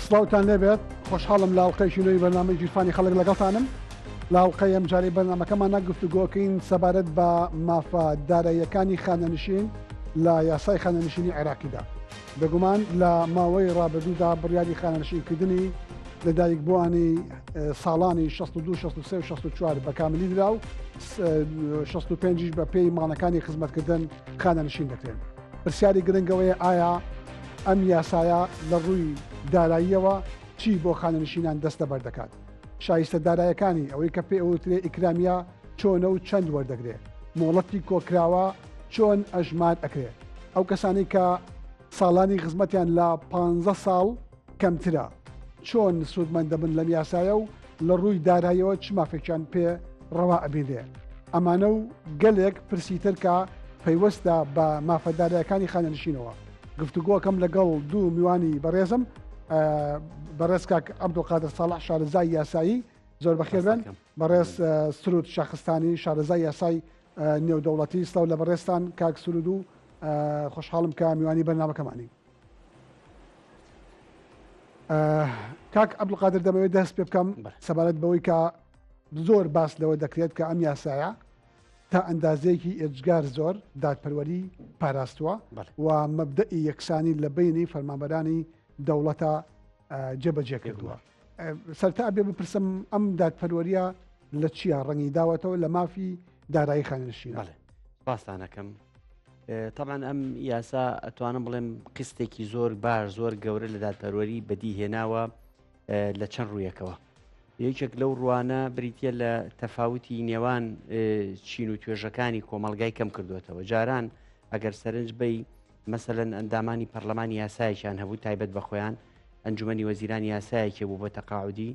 سڵاوتان لێبێت خۆشحاڵم لە ئەڵقەیەکی نوێی بەرنامەی گیرفانی خەڵک لەگەڵتانم لە ئەڵقەی ئەمجارەی بەرنامەکەمانە گفتوگۆکەین سەبارەت بە مافە داراییەکانی خانەنشین لە یاسای خانەنشینی عێراقیدا بێگومان لە ماوەی ڕابردوودا بڕیاری خانەنشینکردنی لەدایکبووانی ساڵانی 62 63 و 64 بە کاملی درا و 65 بە پێی مانەکانی خزمەتکردن خانەنشین دەکرێن. پرسیاری گرنگەوەیە ئایا ئەم یاسایە لە ڕووی داراییەوە چی بۆ خانەنشینان دەستەبەر دەکات؟ شایستە دارایەکانی ئەوەی کە پێ ئەوترێ ئیکرامیە چۆنە و چەند وەردەگرێ؟ مۆڵەتی کۆکراوە چۆن ئەژمار ئەکرێ؟ ئەو کەسانەی کە ساڵانی خزمەتیان لە 15 ساڵ کەمترە چۆن سوودمەند دەبن لەم یاسایە و لە ڕووی دارایەوە چ مافێکیان پێ ڕەوا ئەبینرێ؟ ئەمانە و گەلێک پرسی تر کە پەیوەستە بە مافە دارایەکانی خانەنشینەوە گفتوگۆکەم لەگەڵ دوو میوانی بەڕێزم بەڕێز کاک عەبدولقادر ساڵح شارەزای یاسایی زۆر بەخێربن بەڕێز سرود شەخستانی شارەزای یاسای نێودەوڵەتی سلاو لە بەڕێزتان کاک سرود و خۆشحاڵم کە میوانی بەرنامەکەمانی کاک عەبدولقادر دەمەوێت دەست پێ بکەم سەبارەت بەوەی کە زۆر باس لەوە دەکرێت کە ئەم یاسایە تا ئەندازەیەکی ئێجگار زۆر دادپەروەری پاراستووە و مەبدەئی یەکسانی لە بینی فەرمانبەرانی دەوڵەتە جێبەجێ کردووە. سەرتا بێ بپرسم ئەم دادپەروەریە لە چیا ڕەنگی داوەتەوە لە مافی دارایی خانەنشینە؟ بەڵێ سپاستانەکەم. تەبعەن ئەم یاسا ئەتوانم بڵێم قیستێکی زۆر باش زۆر گەورە لە دادپەروەری بەدی هێناوە لە چەند ڕوویەکەوە. یەکێک لەو ڕوانە بریتە لە تەفاوتی نێوان چین و توێژەکانی کۆمەلگای کەم کردوێتەوە جاران ئەگەر سەرنج بی مەسەلەن ئەندامانی پەرلەمان یاسایەکیان هەبوو تایبەت بە خۆیان، ئەنجومەنی وەزیران یاسایەکی بوو بۆ تەقاعودی،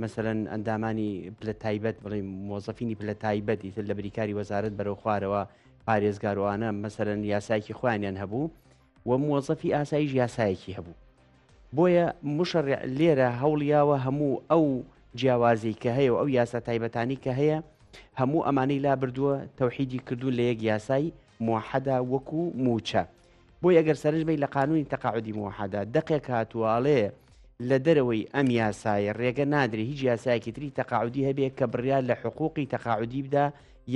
مەسەلەن ئەندامانی پلە تایبەت بڵێین مۆزەفینی پلە تایبەت ئیتر لە بریکاری وەزارەت بەرەو خوارەوە پارێزگاروانە مەسەلەن یاسایەکی خۆیانیان هەبوو و مۆزەفی ئاسایش یاسایەکی هەبوو. بۆیە مشەڕع لێرە هەوڵیاوە هەموو ئەو جیاوازی کە هەیە و ئەو یاسا تایبەتانی کە هەیە هەموو ئەمانەی لابردووە تەوحیدی کردوون لە یەک یاسای موحەدا وەکو مووچە. بۆیە ئەگەر سەرنج بەی لە قانونی تەقاعودی موحەدا دەقێک هاتووە ئەڵێ لە دەرەوەی ئەم یاسایە ڕێگە نادرێ هیچ یاسایەکی تری تەقاعودی هەبێ کە بڕیار لە حقوقی تەقاعودی بدا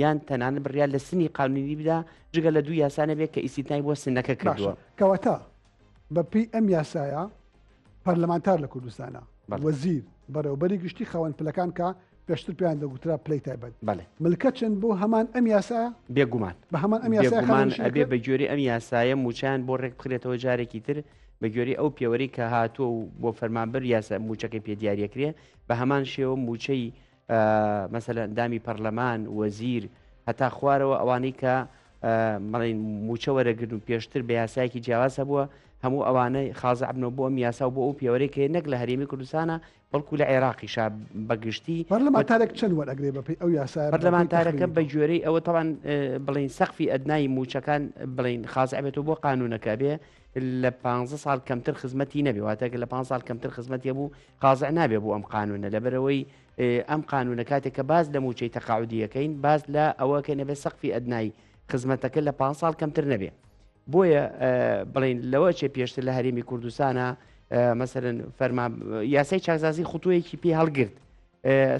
یان تەنانەت بڕیار لە سنی قانونی بدا جگە لە دوو یاسا نەبێ کە ئیستیتنای بۆ سنەکە کردووە. باشە کەواتە بە پێی ئەم یاسایە پەرلەمانتار لە کوردستانە وەزیر بەڕێوبەری گشتی خاوەن پلەکان کە پێشتر پێیان دەگوترا پلەی تایبەت بەڵێ ملکەچن بۆ هەمان ئەم یاسایە بێگومان بە هەمان ئەم یاسایە بێگومان خانەنشین ئەبێ دەکرێت؟ بە گوێرەی ئەم یاسایە مووچەیان بۆ ڕێک بخرێتەوە جارێکی تر بە گوێرەی ئەو پێوەرەی کە هاتووە و بۆ فەرمانبەر یاسا مووچەکەی پێ دیاریەکرێ بە هەمان شێوە مووچەی مەسەلەن ئەندامی پەرلەمان وەزیر هەتا خوارەوە ئەوانەی کە بەڵین مووچە وەرەگرن و پێشتر بە یاسایەکی جیاواز هەبووە هەموو ئەوانە خازع بنەوە بۆ ئەم یاسا و بۆ ئەو پێوەرەی کە نەک لە هەرێمی کوردستانە بەڵکو لە عێراقیشا بە گشتی پەرلەمانتارێک چەند وەرئەگرێ بەپێی ئەو یاسایە پەرلەمانتارەکە بە گوێرەی ئەوە تەوان بڵین سەقفی ئەدنای مووچەکان بڵین خازع بێتەوە بۆ قانونەکە بێ لە پ ساڵ کەمتر خزمەتی نەبێ واتە لە پ ساڵ کەمتر خزمەتی بوو خازع نابێ بۆ ئەم قانونە لەبەرەوەی ئەم قانونە کاتێک کە باس لە مووچەی تەقاعودیەکەین باس لە ئەوەکە نەبێ سەقفی ئەدنای خزمەتەکە لە پ ساڵ کەمتر نەبێ بۆیە بڵین لەوە چێ پێشتر لە هەرێمی کوردستانە مەسەرن فەرما یاسای چاکسازی خوتوەیەکی پێ هەڵگرت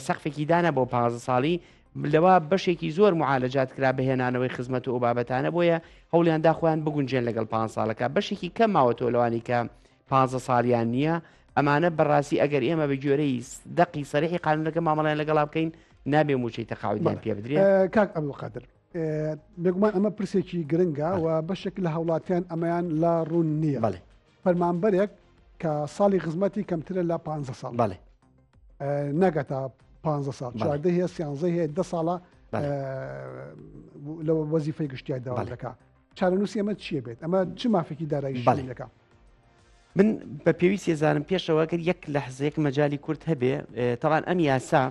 سەقفێکی دانا بۆ پ ساڵی لەوە بەشێکی زۆر معالەجات کرا بەهێنانەوەی خزمەت و بابەتانە بۆیە هەوڵیان دا خۆیان بگونجێن لەگەڵ پ ساڵەکە بەشێکی کەم ماوەتەوە لەوانی کە پ ساڵیان نییە ئەمانە بەڕاستی ئەگەر ئێمە بە گوێرەی دەقی سەرحی قانونەکە مامەڵیان لەگەڵا بکەین نابێ موچەی تەقاعودیان پێ بدرێت کاک ئەبدولقادر بێگومان ئەمە پرسێکی گرنگە و بەشێک لە هاوڵاتیان ئەمەیان لا ڕوون نییە بەڵێ فەرمانبەرێک کە ساڵی خزمەتی کەمترە لە 15 ساڵ بەڵێ نەگەتا 15 ساڵ چواردە هەیە سیانزە هەیە دە ساڵە لە وەزیفەی گشتیا داوا دەکا چارەنووسی ئەمە چییە بێت ئەمە چ مافێکی دارایی دەکا من بە پێویستی زانم پێشەوە گەر یەک لەحزەیەک مەجای کورت هەبێ تاوان ئەم یاسا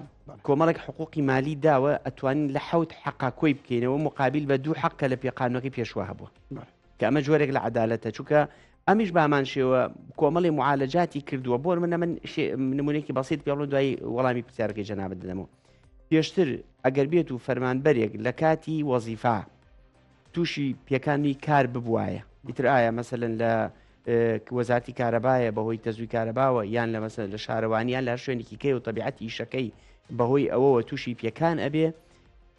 کۆمەڵێک حقوقی مالی داوە ئەتوانین لە حوت حەقا کۆی بکەینەوە مقابل بە دوو حەق کە لە پێقانەکەی پێشوە هەبووە کە ئەمە جۆرێک لە عدالەتە چونکە ئەمیش بامان شێوە کۆمەڵی معالەجاتی کردووە بۆ منە من نمونێکی بەسیت پێڵ دوای وەڵامی پرسیارەکەی جەنابەت دەدەمەوە پێشتر ئەگەر بێت و فەرمانبەرێک لە کاتی وەزیفا تووشی پێکانی کار ببوایە ئیتر ئایا مەسەلەن لە وەزارتی کارەبایە بەهۆی تەزووی کارەباوە یان لە مەسەلەن لە شارەوانی یان لە هەر شوێنێکی کەی و تەبیعەتی ئیشەکەی بەهۆی ئەوەوە تووشی پێکان ئەبێ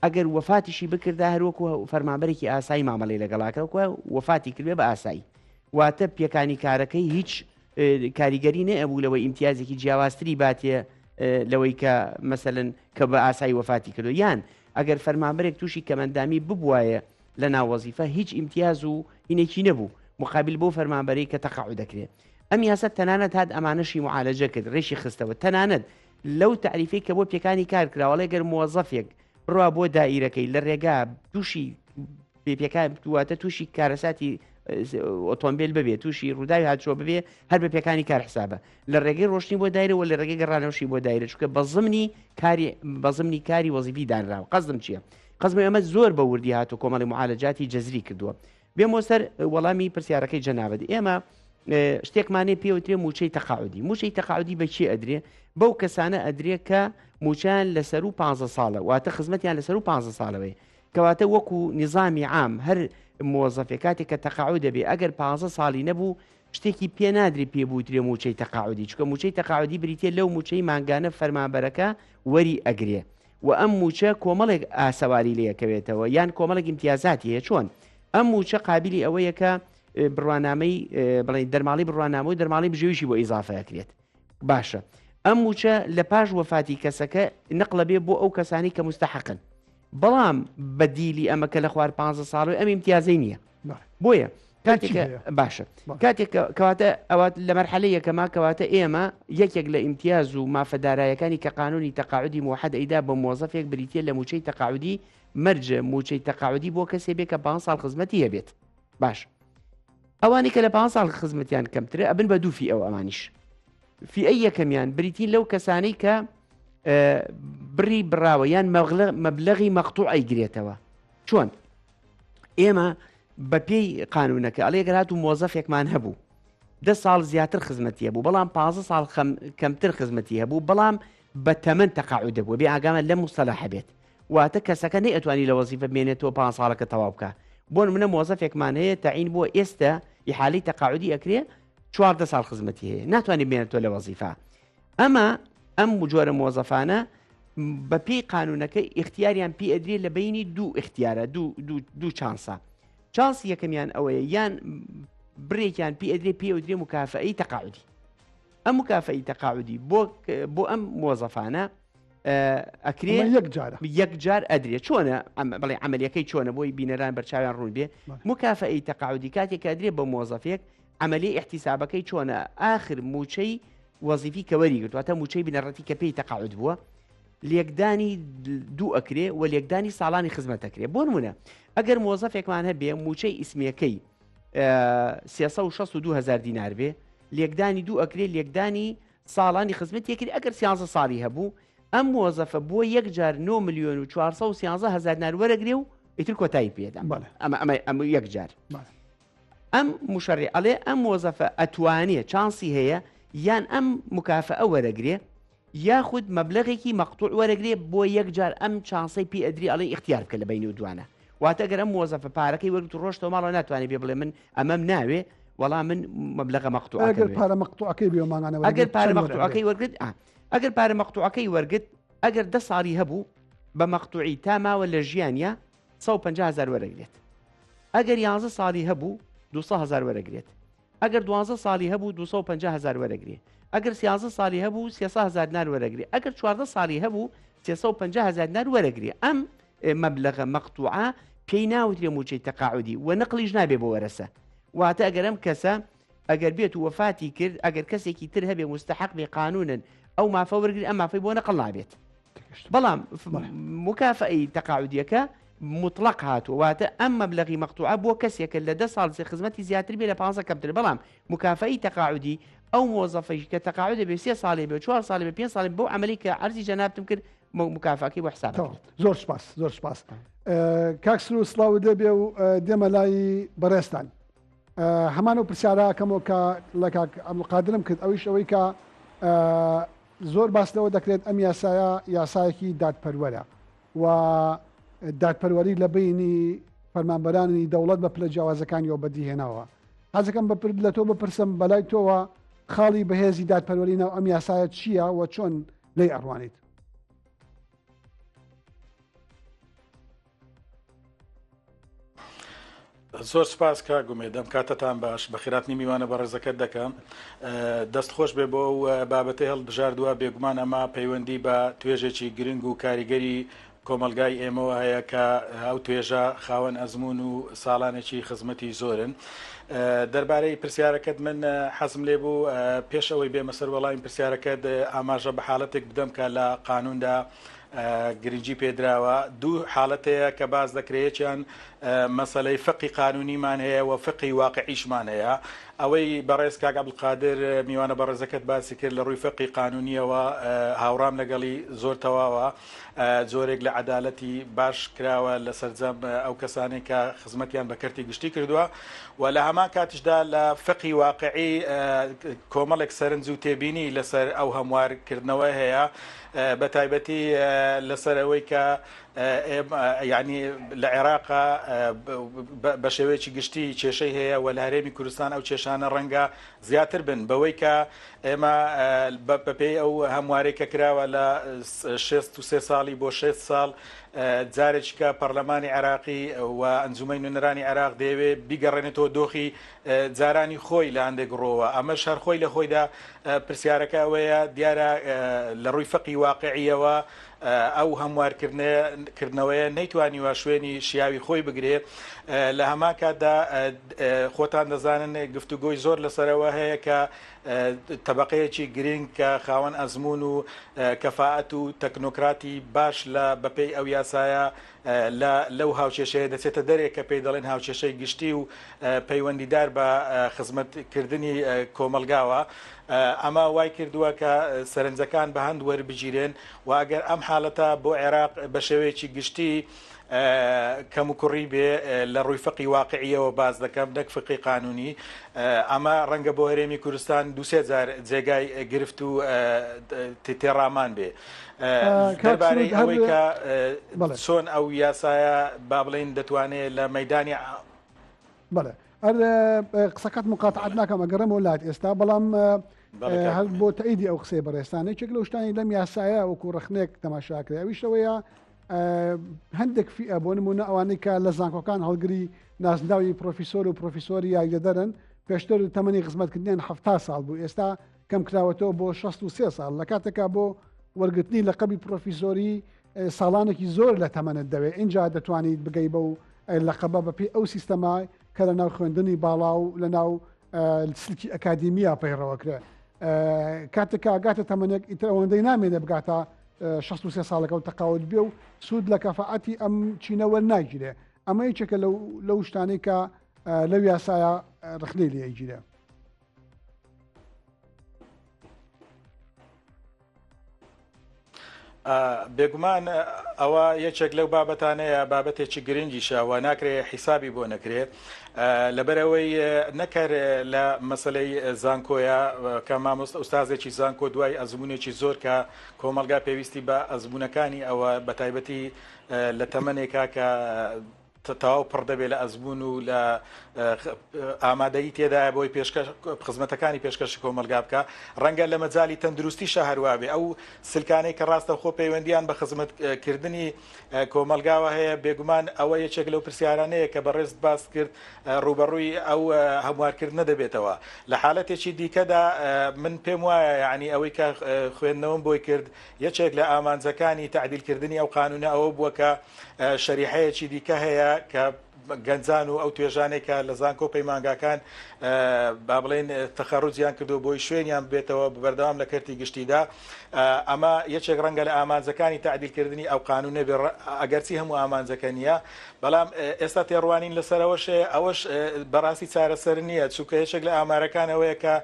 ئەگەر وەفاتیشی بکردا هەروەکو فەرمانبەرێکی ئاسایی مامەڵەی لەگەڵاکە وەکو وەفاتی کردێ بە ئاسایی واتە پێکانی کارەکەی هیچ کاریگەری نەبوو لەوەی ئیمتیازێکی جیاوازتری باتێ لەوەی کە مەسەلەن کە بە ئاسایی وەفاتی کردو یان ئەگەر فەرمانبەرێک تووشی کەمەندامی ببوایە لە ناو وەزیفە هیچ ئیمتیاز و هینێکی نەبوو مقابل بۆ فەرمانبەرەی کە تەقاعود دەکرێت ئەم یاسا تەنانەت هات ئەمانەشی معالەجە کرد ڕێشی خستەوە تەنانەت لەو تەعریفەی کە بۆ پێکانی کار کراوە ئەڵێ گەر مۆزەفێک بڕوا بۆ دائیرەکەی لە ڕێگا تووشی پێکان واتە تووشی کارەساتی ئۆتۆمبیل ببێ تووشی ڕووداوی هاتووە ببێ هەر بە پێکانی کار حسابە لە ڕێگەی ڕۆشتنی بۆ دایرە و لە ڕێگەی گەڕانەوەشی بۆ دایرە چونکە بە زمنی کاری بە زمنی کاری وەزیفی دانراوە قەزم چییە قەزمی ئەمە زۆر بە وردی هاتو کۆمەڵی معالەجاتی جەزری کردووە بێمەوە سەر وەڵامی پرسیارەکەی جەنابت ئێمە شتێکمانێ پێوترێ موچەی تەقاعودی موچەی تەقاعودی بە کێ ئەدرێ بەو کەسانە ئەدرێ کە موچیان لەسەر و 15 ساڵە واتە خزمەتیان لەسەر و 15 ساڵەوەی کەواتە وەکو نظامی عام هەر مۆزەفێ کاتێک کە تەقاعود دەبێ ئەگەر 15 ساڵی نەبوو شتێکی پێ نادرێ پێ بوترێ موچەی تەقاعودی چکە موچەی تەقاعودی بریتە لەو موچەی مانگانە فەرمانبەرەکە وەری ئەگرێ وە ئەم مووچە کۆمەڵێک ئاسەواری لێکەوێتەوە یان کۆمەڵێک ئیمتیازاتی هەیە چۆن ئەم مووچە قابلی ئەوەیە کە بڕوانامەی بڵێن دەرماڵی بڕوانامە و دەرماڵی بژێویشی بۆ ئیزافە ئەکرێت باشە ئەم مووچە لە پاش وەفاتی کەسەکە نقلە بێ بۆ ئەو کەسانی کە مستحقن بەڵام بەدیلی ئەمە کە لە خوار 15 ساڵی ئەم ئیمتیازەی نییە بۆیە کاتێک باشە کاتێک کەواتە ئەوە لە مەرحەلە یەکەما کەواتە ئێمە یەکێک لە ئیمتیاز و مافە دارایەکانی کە قانونی تەقاعودی موحد ئەیدا بە مۆزەفێک بریتە لە موچەی تەقاعودی مەرجە موچەی تەقاعودی بۆ کەسێ بێ کە 5 ساڵ خزمەتی هەبێت باش ئەوانی کە لە 5 ساڵ خزمەتیان کەمترە ئەبن بە دوو فی ئەو ئەمانیش فیئەی یەکەمیان بریتین لەو کەسانەی کە بڕی بڕاوە یان مەبلەغی مەقتوع ئەیگرێتەوە چۆن ئێمە بە پێی قانونەکە ئەڵێ گەر هاتوو مۆزەفێکمان هەبوو دە ساڵ زیاتر خزمەتی هەبوو بەڵام 15 ساڵ کەمتر خزمەتی هەبوو بەڵام بە تەمەن تەقاعود دەبوو بێ ئاگامان لە مستەلاحە بێت واتە کەسەکە نەیئەتوانی لە وەزیفە بمێنێتەوە 5 ساڵەکە تەواو بکە بۆ منە مۆزەفێکمان هەیە تەعین بووە ئێستا ئیحالی تەقاعودی ئەکرێ 14 ساڵ خزمەتی هەیە ناتوانێت بمێنێتەوە لە وەزیفە ئەمە ئەم جۆرە مۆزەفانە بە پێی قانونەکە ئیختیاریان پێ ئەدرێ لە بینی دوو ئیختیارە دوو دوو دوو چانسە چانسی یەکەمیان ئەوەیە یان برێکیان پێ ئەدرێ پێ ئەدرێ مکافەی تەقاعودی ئەم مکافەی تەقاعودی بۆ بۆ ئەم مۆزەفانە ئەکرێ یەک جار یەک جار ئەدرێ چۆنە بڵێ عملیەکەی چۆنە بۆی بینەران بەرچاویان ڕوون بێ مکافەی تەقاعودی کاتێک ئەدرێ بە مۆزەفێک عەمەلیەی ئیحتیسابەکەی چۆنە ئاخر مووچەی وەزیفی کە وەری گرت واتە مووچەی بنەڕەتی کە پێی تەقاعود بووە لێکدانی دوو ئەکرێ و لێکدانی ساڵانی خزمەت ئەکرێ بۆ نمونە ئەگەر مۆزەفێکمان هەبێ مووچەی ئیسمیەکەی 362 هزار دینار بێ لێکدانی دوو ئەکرێ لێکدانی ساڵانی خزمەت یەکری ئەگەر 13 ساڵی هەبوو ئەم مۆزەفە بۆ یەک جار 9 میلیۆن و 413 هزار دینار وەرەگرێ و ئیتر کۆتایی پێدا ئەمە ئەمە ئەمە یەک جار ئەم موشەڕی ئەڵێ ئەم مۆزەفە ئەتوانێ چانسی هەیە یان ئەم مکافەئە وەرەگرێ یاخود مەبلەغێکی مەقتوع وەرەگرێ بۆ یەک جار ئەم چانسەی پێ ئەدری ئەڵێ ئیختیار بکە لە بەینی و دوانە واتە گەر ئەم مۆزەفە پارەکەی وەرگرت و ڕۆشتەوە ماڵەوە ناتوانێ بێ بڵێ من ئەمەم ناوێ وەڵا من مەبلەغە مەقتوعەکەم ئەگەر پارە مەقتوعەکەی بێ مانگانە وەرگرت ئەگەر پارە چەند وەرئەگرێ؟ مەقتوعەکەی وەرگرت ئا ئەگەر پارە مەقتوعەکەی وەرگرت ئەگەر دە ساڵی هەبوو بە مەقتوعی تا ماوە لە ژیانیا 150 هەزار وەرەگرێت ئەگەر یانزە ساڵی هەبوو 200 هەزار وەرەگرێت ئەگەر دوانزە ساڵی هەبوو 250 هەزار وەرەگرێ ئەگەر سیانزە ساڵی هەبوو 300 هەزار دینار وەرەگرێ ئەگەر 14 ساڵی هەبوو 350 هەزار دینار وەرەگرێ ئەم مەبلەغە مەقتوعە پێی ناوترێ موچەی تەقاعودی و نەقلیش نابێ بۆ وەرەسە واتە ئەگەر ئەم کەسە ئەگەر بێت و وەفاتی کرد ئەگەر کەسێکی تر هەبێ مستحق بێ قانونن ئەو مافە وەرگری ئەم مافەی بۆ نەقل نابێت بەڵام مکافەی تەقاعودیەکە مطلق هاتووە واتە ئەم مەبلەغی مەقتوعە بۆ کەسێکە لە دە ساڵ خزمەتی زیاتر بێ لە 15 کەمتر بەڵام مکافەی تەقاعودی ئەو مۆزەفەی کە تەقاعود بێ سێ ساڵێ بێ چوار ساڵێ بێ پێنج ساڵێ بۆ عملی کە عەرزی جەنابتم کرد مکافەکەی بۆ حساب زۆر سپاس زۆر سپاس کاک سرو سڵاوت لێبێ و دێمە لای بەڕێزتان هەمان ئەو پرسیارە ئەکەمەوە کە لە کاک عەبدولقادرم کرد ئەویش ئەوەی کە زۆر باس لەوە دەکرێت ئەم یاسایە یاسایەکی دادپەروەرە و دادپەروەری لە بینی فەرمانبەرانی دەوڵەت بە پلە جیاوازەکانیەوە بەدیهێناوە. حەزەکەم لە تۆ بپرسم بەلای تۆوە خاڵی بەهێزی دادپەروەری ناو ئەم یاسایە چییە و چۆن لێی ئەڕوانیت؟ زۆر سپاس کاک ئومێد ئەم کاتەتان باش بەخێراتنی میوانە بەڕێزەکەت دەکەم دەست خۆش بێ بۆ ئەو بابەتەی هەڵبژاردووە بێگومان ئەمە پەیوەندی بە توێژێکی گرنگ و کاریگەری کۆمەڵگای ئێمەوە هەیە کە ئەو توێژە خاوەن ئەزموون و ساڵانێکی خزمەتی زۆرن. دەربارەی پرسیارەکەت من حەزم لێ بوو پێش ئەوەی بێمە سەر وەڵامی پرسیارەکەت ئاماژە بە حاڵەتێک بدەم کە لە قانوندا گرنگی پێدراوە دوو حاڵەت هەیە کە باس دەکرێت یەکیان مەسەلەی فقی قانونیمان هەیە و فقی واقعیشمان هەیە ئەوەی بەڕێز کاک عەبدولقادر میوانە بەڕێزەکەت باسی کرد لە ڕووی فقی قانونیەوە هاوڕام لەگەڵی زۆر تەواوە جۆرێک لە عەدالەتی باش کراوە لە سەرجەم ئەو کەسانەی کە خزمەتیان بە کەرتی گشتی کردووە و لە هەمان کاتیشدا لە فقی واقعی کۆمەڵێک سەرنج و تێبینی لەسەر ئەو هەموارکردنەوە هەیە بە تایبەتی لەسەر ئەوەی کە یعنی لە عێراقا بە شێوەیەکی گشتی کێشەی هەیە و لە هەرێمی کوردستان ئەو کێشانە ڕەنگە زیاتر بن بەوەی کە ئێمە بەپێی ئەو هەموارەی کە کراوە لە 63 ساڵی بۆ 6 ساڵ جارێکی کە پەرلەمانی عێراقی و ئەنجومەی نوێنەرانی عێراق دەیەوێ بیگەڕێنێتەوە دۆخی جارانی خۆی لە هەندێک ڕۆوە ئەمەش هەر خۆی لە خۆیدا پرسیارەکە ئەوەیە دیارە لە ڕووی فەقی واقعیەوە ئەو هەموارکردنەوەیە نەیتوانیوە شوێنی شیاوی خۆی بگرێ لە هەمان کاتدا خۆتان دەزانن گفتوگۆی زۆر لەسەرەوە هەیە کە تەبقەیەکی گرنگ کە خاوەن ئەزمون و کەفاەت و تەکنۆکراتی باش لە بەپێی ئەو یاسایە لە لەو هاوکێشەیە دەچێتە دەرێ کە پێی دەڵێن هاوکێشەی گشتی و پەیوەندیدار بە خزمەتکردنی کۆمەڵگاوە، ئەمە وای کردووە کە سەرنجەکان بە هەند وەربگیرێن و ئەگەر ئەم حاڵەتە بۆ عێراق بە شێوەیەکی گشتی کەموکوڕی بێ لە ڕووی فقی واقعیەوە باس دەکەم نەک فقی قانونی ئەمە ڕەنگە بۆ هەرێمی کوردستان دوسێ جار جێگای گرفت و تێڕامان بێ. دەربارەی ئەوەی کە چۆن ئەو یاسایە با بڵێین دەتوانێت لە مەدانی بەڵێ هەر قسەکەت مقاتعات ناکەم ئەگەڕێمەوە لات ئێستا بەڵام هەر بۆ تەئیدی ئەو قسەی بەڕێستان یەکێک لەو شتانی لەم یاسایە وەکو ڕخنێک تەماشاکرێ ئەویشەوەیە هەندێک فیئە بۆ نمونە ئەوانەی کە لە زانکۆکان هەڵگری نازناوی پرۆفیسۆر و پرۆفیسۆری یاریدەدەرن پێشتر تەمەنی خزمەتکردنیان ه ساڵ بوو ئێستا کەمکراوەتەوە بۆ 63 ساڵ لە کاتێکا بۆ وەرگرتنی لەقەبی پرۆفیسۆری ساڵانێکی زۆر لە تەمەنت دەوێت ئینجا دەتوانیت بگەی بەو لەقەبە بەپێی ئەو سیستەمە کە لە ناو خوێندنی باڵا و لە ناو سلکی ئەکادیمیا پەیڕەوەکرێ کاتێک ئاگاتە تەمەنێک ئیتر ئەوەندەی نامێنێ بگاتە 63 ساڵەکە و تەقاوت بێ و سوود لە کەفاعەتی ئەم چینە وەرناگیرێ ئەمە یەکێکە لەو شتانەی کە لەو یاسایە ڕخنەی لێ ئەگیرێ. بێگومان ئەوە یەکێک لەو بابەتانەیە بابەتێکی گرنگیشە و ناکرێ حیسابی بۆ نەکرێ لەبەرەوەی نەکەر لە مەسلەی زانکۆیە کە مامۆست ئوستازێکی زانکۆ دوای ئەزمونێکی زۆر کە کۆمەلگا پێویستی بە ئەزمونەکانی ئەوە بە تایبەتی لە تەمەنێکا کە تەواو پڕ دەبێت لە ئەزموون و لە ئامادەیی تێدایە بۆی پێشکەش خزمەتەکانی پێشکەشی کۆمەلگا بکە ڕەنگە لە مەجای تەندروستی شەهروابێ ئەو سلکانەی کە ڕاستە خۆ پەیوەندیان بە خزمەتکردنی کۆمەلگاوە هەیە بێگومان ئەوە یەکێک لەو پرسیارانەیە کە بەڕێز باس کرد ڕوبەڕووی ئەو هەموارکردنە دەبێتەوە لە حالەتێکی دیکەدا من پێم وایە یعنی ئەوەی کە خوێندنەوەم بۆی کرد یەکێک لە ئامانجەکانی تعدیلکردنی ئەو قانونە ئەوە بووە کە شەریحەیەکی دیکە هەیە کە گەنجان و ئەو توێژانەی کە لە زانکۆ پەیمانگاکان با بڵێن تەخەڕوجیان کردو بۆی شوێنیان بێتەوە بەردەوام لە کەرتی گشتیدا ئەمە یەکێک ڕەنگە لە ئامانجەکانی تعدیلکردنی ئەو قانونە بێ ئەگەرچی هەموو ئامانجەکە نییە بەڵام ئێستا تێڕوانین لەسەرەوەش ئەوەش بەڕاستی چارەسەر نییە چونکە یەکێک لە ئامارەکان ئەوەیە کە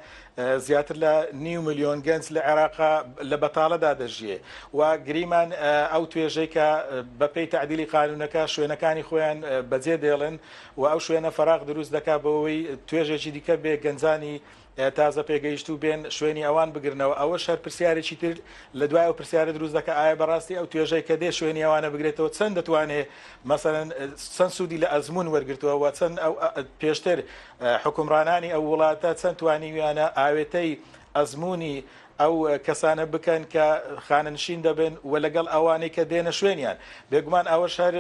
زیاتر لە نیو ملیۆن گەنج لە عێراقا لە بەتاڵەدا دەژیێ و گریمان ئەو توێژەی کە بەپێی تەعدیلی قانونەکە شوێنەکانی خۆیان بەجێ دێڵن و ئەو شوێنە فەراغ دروست دەکات بۆ ئەوەی توێژێکی دیکە بێ گەنجانی تازە پێگەیشتوو بێن شوێنی ئەوان بگرنەوە، ئەوەش هەر پرسیارێکی تر لە دوای ئەو پرسیارە دروست دەکا ئایا بەڕاستی ئەو توێژەی کە دێ شوێنی ئەوانە بگرێتەوە چەند دەتوانێ مەسەلەن چەند سوودی لە ئەزموون وەرگرتووە و چەند ئەو پێشتر حوکمڕانانی ئەو وڵاتە چەند توانیویانە ئاوێتەی ئەزموونی ئەو کەسانە بکەن کە خانەنشین دەبن و لەگەڵ ئەوانەی کە دێنە شوێنیان. بێگومان ئەوەش هەر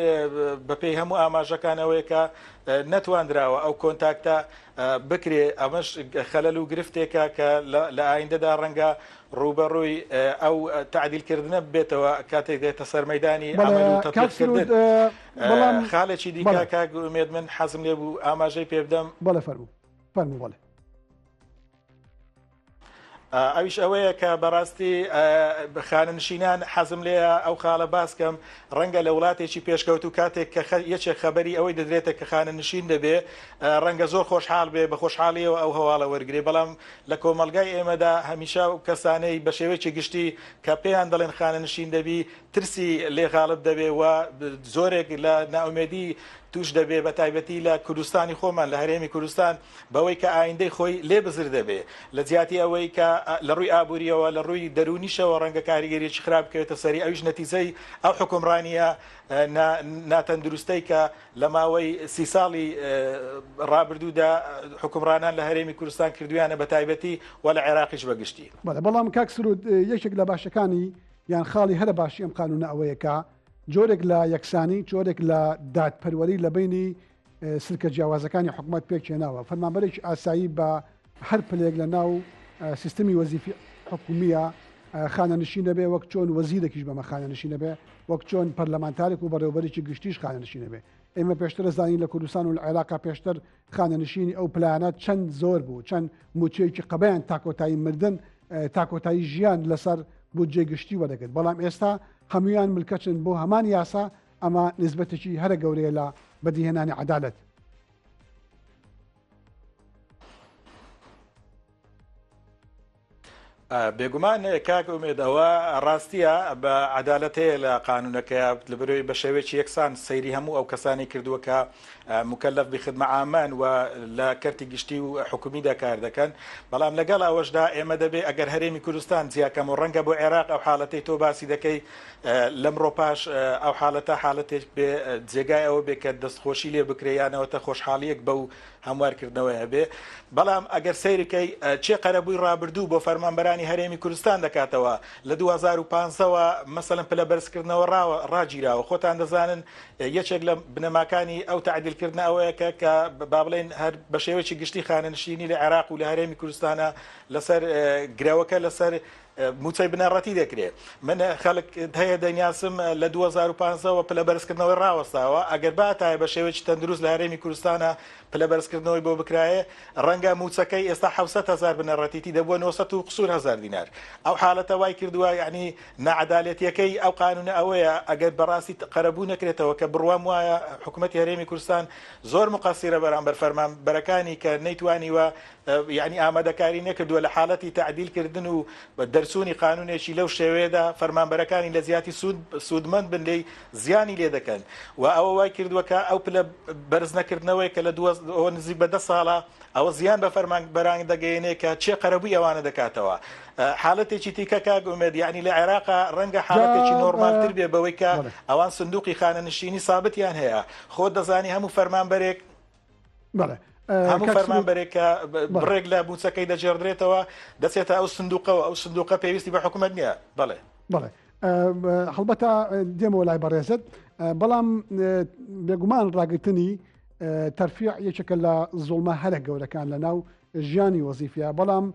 بەپێی هەموو ئاماژەکان ئەوەیە کە نەتواندراوە ئەو کۆنتاکتە بکرێ، ئەمەش خەلەل و گرفتێکە کە لە ئایندەدا ڕەنگە ڕووبەڕووی ئەو تەعدیلکردنە ببێتەوە کاتێک دێتە سەر مەیدانی عەمەل و تەتبیقکردن. خالێکی دیکە کاک ئومێد من حەزم لێ بوو ئاماژەی پێ بدەم. بەڵێ فەرموو فەرموو بەڵێ. ئەویش ئەوەیە کە بەڕاستی خانەنشینان حەزم لێیە ئەو خاڵە باس کەم ڕەنگە لە وڵاتێکی پێشکەوتوو کاتێک کە یەکێک خەبەری ئەوەی دەدرێتە کە خانەنشین دەبێ ڕەنگە زۆر خۆشحاڵ بێ بە خۆشحاڵیەوە ئەو هەواڵە وەرگێ بەڵام لە کۆمەلگای ئێمەدا هەمیشە و کەسانەی بە شێوەیەکی گشتی کە پێیان دەڵێن خانەنشین دەبی ترسی لێ غاڵب دەبێ و زۆرێک لە نائومێدی توش دەبێ بە تایبەتی لە کوردستانی خۆمان لە هەرێمی کوردستان بەوەی کە ئایندەی خۆی لێ بزر دەبێ لە جیاتی ئەوەی کە لە ڕووی ئابووریەوە لە ڕووی دەروونیشەوە ڕەنگە کاریگەریی خراپ بکەوێتە سەری ئەویش نەتیجەی ئەو حوکمڕانییە ناتەندروستەی کە لە ماوەی سی ساڵی ڕابردوودا حوکمڕانان لە هەرێمی کوردستان کردویانە بە تایبەتی و لە عێراقیش بە گشتی. بەڵێ بەڵام کاک سرود یەکێک لە باشەکانی یان خاڵی هەرە باشی ئەم قانوونە ئەوەیە کە جۆرێک لە یەکسانی جۆرێک لە دادپەروەری لە بەینی سلکە جیاوازەکانی حکومەت پێکهێناوە، فەرمانبەرێکی ئاسایی بە هەر پلەیەک لە ناو سیستمی وەزیفی حکومییە خانەنشین دەبێ وەک چۆن وەزیرێکیش بەمە خانەنشین دەبێ وەک چۆن پەرلەمانتارێک و بەڕێوەبەرێکی گشتیش خانەنشین دەبێ ئێمە پێشتر زانین لە کوردستان و لە عێراقا پێشتر خانەنشینی ئەو پلانە چەند زۆر بوو چەند موچەیەکی قەبەیان تاکۆتایی مردن تاکۆتایی ژیان لەسەر بودجەی گشتی وەدەگرت بەڵام ئێستا هەمویان ملکەچن بۆ هەمان یاسا ئەمە نیسبەتێکی هەرە گەورەیە لە بەدیهێنانی عەدالەت. بێگومان کاک ئومێد ئەوە ڕاستیە بە عەدالەت هەیە لە قانونەکەیا لەبەرەوەی بە شێوەیەکی یەکسان سەیری هەموو ئەو کەسانی کردووە کە مکلف بخدمە عامان و لە کەرتی گشتی و حکومیدا کار دەکەن بەڵام لەگەڵ ئەوەشدا ئێمە دەبێ ئەگەر هەرێمی کوردستان جیاکەم و ڕەنگە بۆ عێراق ئەو حاڵەتەی تۆ باسی دەکەی لەمڕۆ پاش ئەو حاڵەتە حاڵەتێک بێ جێگای ئەوە بێ کە دەستخۆشی لێ بکرێ یانەوەتە خۆشحاڵیەک بەو هەموارکردنەوەی هەبێ بەڵام ئەگەر سەیرکەی چێ قەرەبووی ڕابردوو بۆ فەرمانبەرانی هەرێمی کوردستان دەکاتەوە لە 2015ەوە مەسەلەن پلە بەرزکردنەوە ڕاوە ڕاگیراوە خۆتان دەزانن یەکێک لە بنەماکانی ئەو تەعدیلکردنە ئەوەیە کە کە با بڵێن هەر بە شێوەیەکی گشتی خانەنشینی لە عێراق و لە هەرێمی کوردستانە لەسەر گرەوەکە لەسەر مووچەی بنەڕەتی دەکرێ. من خەلک هەیە دەیناسم لە 2015 وە پلە بەرزکردنەوەی ڕاوەستاوە ئەگەر باتایە بە شێوەیەکی تەندروست لە هەرێمی کوردستانە پلە بەرزکردنەوەی بۆ بکرایە ڕەنگە مووچەکەی ئێستا 700 هەزار بنەڕەتیتی دەبووە 900 و قسوور هەزار دینار ئەو حالەتە وای کردووە یعنی ناعەدالەتیەکەی ئەو قانونە ئەوەیە ئەگەر بەڕاستی قەرەبوو نەکرێتەوە کە بڕوام وایە حکوومەتی هەرێمی کوردستان زۆر مقەسیرە بەرامبەر فەرمانبەرەکانی کە نەیتوانیوە یانی ئامادەکاری نەکردووە لە حالەتی تەعدیل کردن و دەرچوونی قانونێکی لەو شێوەیەدا فەرمانبەرەکانی لە جیاتی سوود سوودمەند بن لێی زیانی لێ دەکەن و ئەوە وای کردووە کە ئەو پلە بەرز نەکردنەوەی کە لە دووە نزیک بە دە ساڵە ئەوە زیان بە فەرمانبەران دەگەیەنێ کە چێ قەرەبووی ئەوانە دەکاتەوە حالەتێکی تیکە کاک ئومێد یعنی لە عێراقا ڕەنگە حالەتێکی نۆرمالتر بێ بەوەی کە ئەوان سندوقی خانەنشینی سابتیان هەیە خۆت دەزانی هەموو فەرمانبەرێک بەڵێ هەموو فەرمانبەرێک کە بڕێک لە مووچەکەی دەگێڕدرێتەوە دەچێتە ئەو سندوقەوە ئەو سندوقە پێویستی بە حکوومەت نییە بەڵێ بەڵێ هەڵبەتە دێمەوە لای بەڕێزت بەڵام بێگومان ڕاگرتنی تەرفیع یەکێکە لە زوڵمە هەرە گەورەکان لە ناو ژیانی وەزیفە بەڵام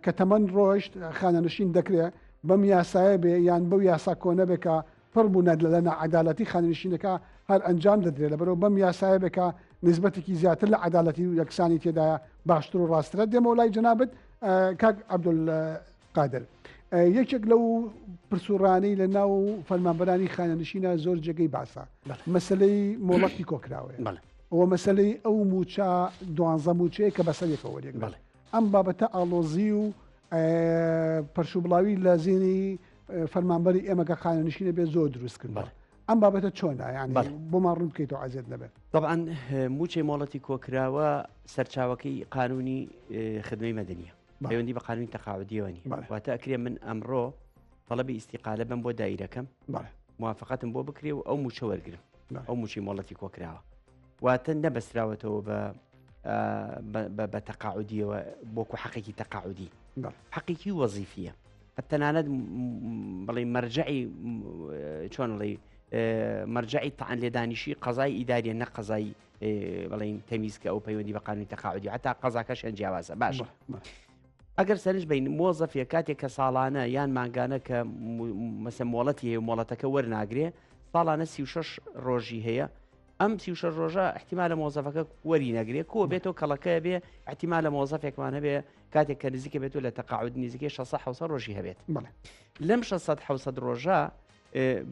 کە تەمەن ڕۆشت خانەنشین دەکرێت بەم یاسایە بێ یان بەو یاسا کۆنە بێ کە پڕ بوونە لە ناعەدالەتی خانەنشینەکە هەر ئەنجام دەدرێت لەبەرئەوە بەم یاسایە بێ کە نیسبەتێکی زیاتر لە عەدالەتی و یەکسانی تێدایە باشتر و ڕاستترە دێمەوە لای جەنابت کاک عەبدولقادر یەکێک لەو پرسوڕانەی لە ناو فەرمانبەرانی خانەنشینە زۆر جێگەی باسە مەسلەی مۆڵەتی کۆکراوەیە ئەوە مەسلەی ئەو موچە دوانزە موچەیە کە بەسەر یەکەوە وەریەگرن ئەم بابەتە ئاڵۆزی و پەرشوبڵاوی لە زیهنی فەرمانبەری ئێمە کە خانەنشینە بێت زۆر دروست کردووە. ئەم بابەتە چۆنە یانی بۆمان ڕوون بکەیتەوە عەزێت نەبێت. تەبعەن مووچەی مۆڵەتی کۆکراوە سەرچاوەکەی قانونی خدمەی مەدەنیە پەیوەندی بە قانونی تەقاعودیەوە نیە واتە ئەکرێ من ئەمڕۆ تەڵەبی ئیستیقالە بم بۆ دایرەکەم موافقەتم بۆ بکرێ و ئەو مووچە وەرگرم ئەو مووچەی مۆڵەتی کۆکراوە واتە نەبەستراوەتەوە بە بە تەقاعودیەوە بۆکو حەقێکی تەقاعودی حەقێکی وەزیفیە تەنانەت بڵێ مەرجعی چۆن ڵێ مەرجعی تەعن لێدانیشی قەزای ئیداریە نە قەزای بڵین تەمیز کە ئەو پەیوەندی بە قانونی تەقاعودی هەتا قەزاکەشیان جیاوازە باش ئەگەر سەرنج بین مۆزەفیە کاتێک کە ساڵانە یان مانگانە کە مەسە مۆڵەتی هەیە مۆڵەتەکە وەرناگرێ ساڵانە 36 ڕۆژی هەیە ئەم 36 ڕۆژە احتیمالە مۆزەفەکە وەری نەگرێ کۆ بێتەوە کەڵەکە بێ احتیمالە مۆزەفێکمان هەبێ کاتێک کە نزیکە بێت و لە تەقاعد نزیکەی 600 700 ڕۆژی هەبێت لەم 600 700 ڕۆژە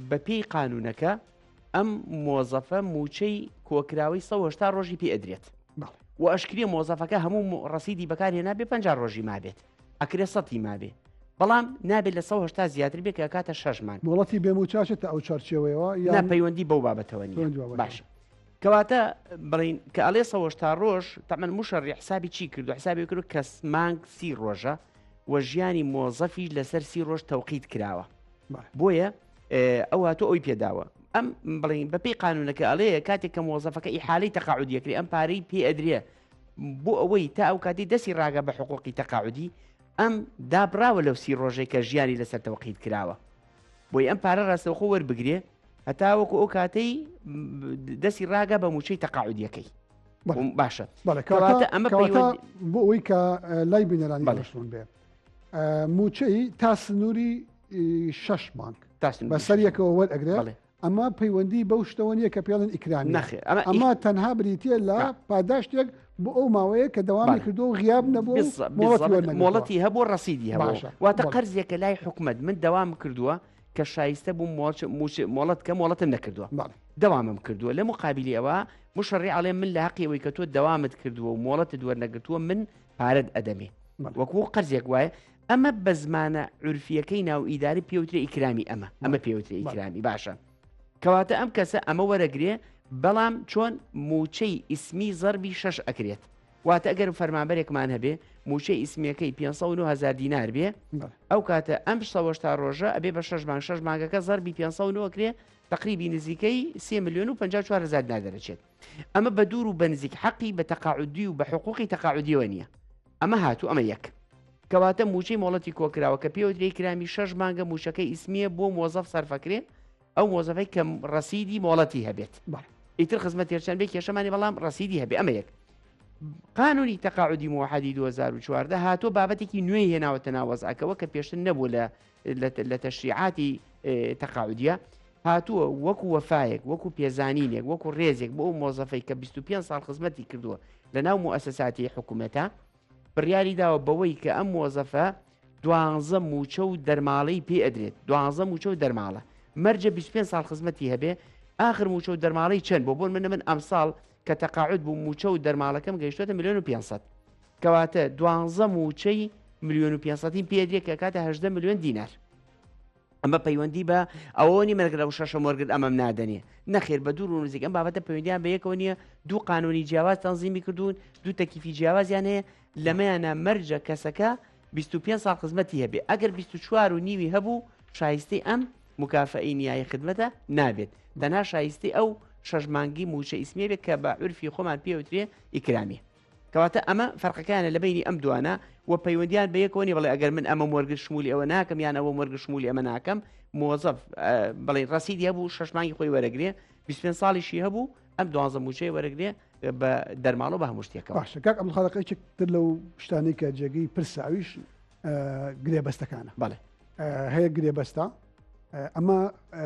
بەپێی قانونەکە ئەم مۆزەفە موچەی کۆکراوەی 180 ڕۆژی پێ ئەدرێت و ئەشکرێ مۆزەفەکە هەموو ڕسیدی بەکارهێنا بێ 50 ڕۆژی مابێت ئەکرێ سەتی مابێ بەڵام نابێت لە 180 زیاتر بێ کە کاتە شەش مانگ مۆڵەتی بێ موچاشێتە ئەو چوارچێوەیەوە یان پەیوەندی بەو بابەتەوە نیە باش کەواتە بڵین کە ئەڵێ 180 ڕۆژ تەمەن مشەڕی حسابی چی کردو حسابی کرد کەس مانگ سی ڕۆژە و ژیانی مۆزەفیش لەسەر سی ڕۆژ تەوقیت کراوە بۆیە ئەو هاتۆ ئەوی پێداوە ئەم بڵین بەپی قانونەکە ئەڵێ کاتێک کە مۆزەفەکە ئیحالی تەقاعودیەکری ئەم پارەی پێ ئەدرێ بۆ ئەوەی تا ئەو کاتی دەستی ڕاگە بە حقوقی تەقاعودی ئەم دابراوە لەو سی ڕۆژێک کە ژیانی لەسەر تەوقیت کراوە بۆی ئەم پارە ڕاستەوخۆ وەربگرێ هەتاوەکو ئەو کاتەی دەستی ڕاگە بە موچەی تەقاعودیەکەی باشە کەواتە ئەمە بۆ ئەوەی کە لای بینەرانی بەشون بێ موچەی تا سنووری شەش مانگ بەسەر یەکەوە وەرئەگرێ ئەمە پەیوەندی بەو شتەوە نییە کە پێڵن ئیکرامی نەخێر ئەمە تەنها بریتە لە پاداشتێک بۆ ئەو ماوەیە کە دەوامی کردو و غیاب نەبوو مۆڵەتی هەبوو ڕەسیدی هەبوو واتە قەرزێکە لای حکومت من دەوام کردووە کە شایستە بوو مۆڵەت کە مۆڵەتم نەکردووە دەوامم کردووە لە مقابلی ئەوە مشەڕی ئەڵێ من لە هەقی ئەوەی کە تۆ دەوامت کردووە و مۆڵەتت وەرنەگرتووە من پارەت ئەدەمێ وەکو قەرزێک وایە ئەمە بە زمانە عورفیەکەی ناو ئیداری پێوترێ ئیکرامی ئەمە ئەمە پێوترێ ئیکرامی باشە کەواتە ئەم کەسە ئەمە وەرەگرێ بەڵام چۆن موچەی ئیسمی زەربی شەش ئەکرێت واتە ئەگەر فەرمانبەرێکمان هەبێ موچەی ئیسمیەکەی 509 هزار دینار بێ ئەو کاتە ئەم سەوەشتا ڕۆژە ئەبێ بە شەش مانگ شەش مانگەکە زەربی 509 کرێ تقریبی نزیکەی 3 میلیۆن و 54 هزار دینار دەرەچێت ئەمە بە دوور و بە نزیک حەقی بە تەقاعودی و بە حقوقی تەقاعودیەوە نییە ئەمە هاتوو ئەمە یەک. کەواتە مووچەی مۆڵەتی کۆکراوە کە پێوترێ کرامی شەش مانگە مووچەکەی ئیسمیە بۆ مۆزەف سەرفەکرێ ئەو مۆزەفەی کە ڕەسیدی مۆڵەتی هەبێت ئیتر خزمەت تێرچەند بێ کێشەمانی بەڵام ڕەسیدی هەبێ ئەمە یەک. قانونی تەقاعودی موحدی 2014 هاتووە بابەتێکی نوێی هێناوەتە ناو وەزعەکەوە کە پێشتر نەبوو لە لە تەشریعاتی تەقاعودیە هاتووە وەکو وەفایەک وەکو پێزانینێک وەکو ڕێزێک بۆ ئەو مۆزەفەی کە 25 ساڵ خزمەتی کردووە لە ناو موئەسەساتی حکوومەتە بڕیاری داوە بەوەی کە ئەم مۆزەفە دوانزە موچە و دەرماڵەی پێ ئەدرێت دوانزە موچە و دەرماڵە مەرجە 25 ساڵ خزمەتی هەبێ آخر موچە و دەرماڵەی چەند بۆ بۆن منە من ئەمساڵ کە تەقاعد بوو موچە و دەرماڵەکەم گەیشتۆتە ملیۆن و 500 کەواتە دوانزە موچەی ملیۆن و 500 پێدرێت کە کاتە 18 ملیۆن دینار ئەمە پەیوەندی بە ئەوەوە نیە مەگەر ئەو شەشەم وەرگرت ئەمەم نادەنێ نەخێر بە دوور و نزیک ئەم بابەتە پەیوەندیان بە یەکەوە نییە دوو قانونی جیاواز تەنزیمی کردوون دوو تەکیفی جیاوازیان هەیە لەمەیانە مەرجە کەسەکە 25 ساڵ خزمەتی هەبێ ئەگەر 24 و نیوی هەبوو شایستەی ئەم مکافەئی نیایی خدمەتە نابێت تەنها شایستەی ئەو شەش مانگی موچە ئیسمیە بێت کە بە عورفی خۆمان پێوترێ ئیکرامیە کەواتە ئەمە فەرقەکانە لە بەینی ئەم دوانە و پەیوەندیان بە یەکەوە نیە بڵێ ئەگەر من ئەمەم وەرگرت شمولی ئەوە ناکەم یان ئەوەم وەرگرت شمولی ئەمە ناکەم مۆزەف بڵێ ڕەسیدی هەبوو شەش مانگی خۆی وەرەگرێ 25 ساڵیشی هەبوو ئەم دوانزە موچەی وەرەگرێ بە دەرماڵە بە هەموو شتێکەوە باشە کاک عەبدولخالق یەکێک تر لەو شتانەی کە جێگەی پرسە ئەویش گرێبەستەکانە بەڵێ هەیە گرێبەستە ئەمە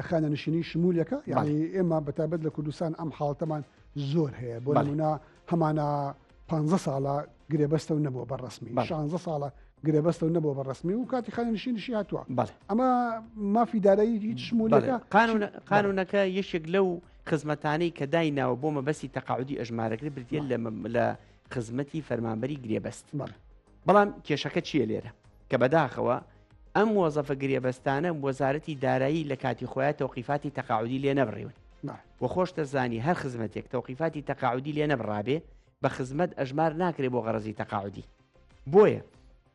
خانەنشینی شمولەکە یعنی ئێمە بەتابەت لە کوردستان ئەم حاڵەتەمان زۆر هەیە بۆ نمونە هەمانە پ ساڵە گرێبەستە و نەبووە بە ڕسمی 16 ساڵە گرێبەستە و نەبووە بە ڕسمی و کاتی خانەنشینیشی هاتووە ئەمە مافی دارایی هیچ شمولەکە قانونەکە یەکێک لەو خزمەتانەی کە دایناوە بۆ مەبەستی تەقاعودی ئەژمارەکرێت بریتە لە خزمەتی فەرمانبەری گرێبەست بەڵام کێشەکە چییە لێرە کە بەداخەوە ئەم مۆزەفە گرێبەستانە وەزارەتی دارایی لە کاتی خۆیان تەوقیفاتی تەقاعودی لێ نەبڕیون و خۆش دەزانی هەر خزمەتێک تەوقیفاتی تەقاعودی لێ نەبڕابێ بە خزمەت ئەژمار ناکرێ بۆ غەرەزی تەقاعودی بۆیە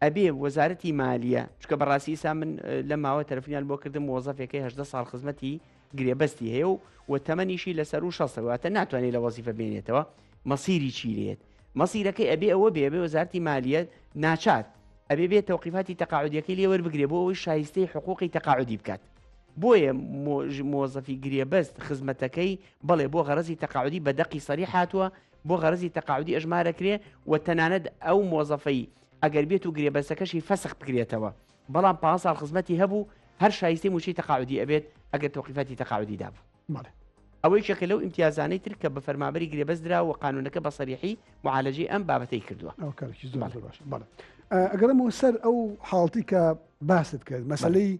ئەبێ وەزارەتی مالیە چکە بەڕاستی ئیسا من لە ماوە تەلەفۆنیان بۆ کردم مۆزەفێکەی هەدە ساڵ خزمەتی گرێبەستی هەیە و و تەمەنیشی لەسەر و شەستە واتە ناتوانێت لە وەزیفە بێنێتەوە مەسیری چی لێت مەسیرەکەی ئەبێ ئەوە بێ بێ وەزارتی مالیە ناچار ئەبێ بێ تەوقیفاتی تەقاعودیەکەی لێ وەربگرێ بۆ ئەوەی شایستەی حقوقی تەقاعودی بکات بۆیە مۆزەفی گرێبەست خزمەتەکەی بەڵێ بۆ غەرەزی تەقاعودی بە دەقی سەری هاتووە بۆ غەرەزی تەقاعودی ئەژمارەکرێ و تەنانەت ئەو مۆزەفەی ئەگەر بێت و گرێبەستەکەشی فەسخ بکرێتەوە بەڵام پ ساڵ خزمەتی هەبوو هەر شایستەی موچەی تەقاعودی ئەبێت ئەگەر تەوقیفاتی تەقاعودی دابوو. بەڵێ. ئەوە یەکێکە لەو ئیمتیازانەی تر کە بە فەرمانبەری گرێبەست درا و قانوونەکە بە سەریحی معالەجەی ئەم بابەتەی کردووە. ئەوە کارێکی زۆر زۆر باشە. بەڵێ. ئەگەڕێمەوە سەر ئەو حاڵتی کە باست کرد مەسەلەی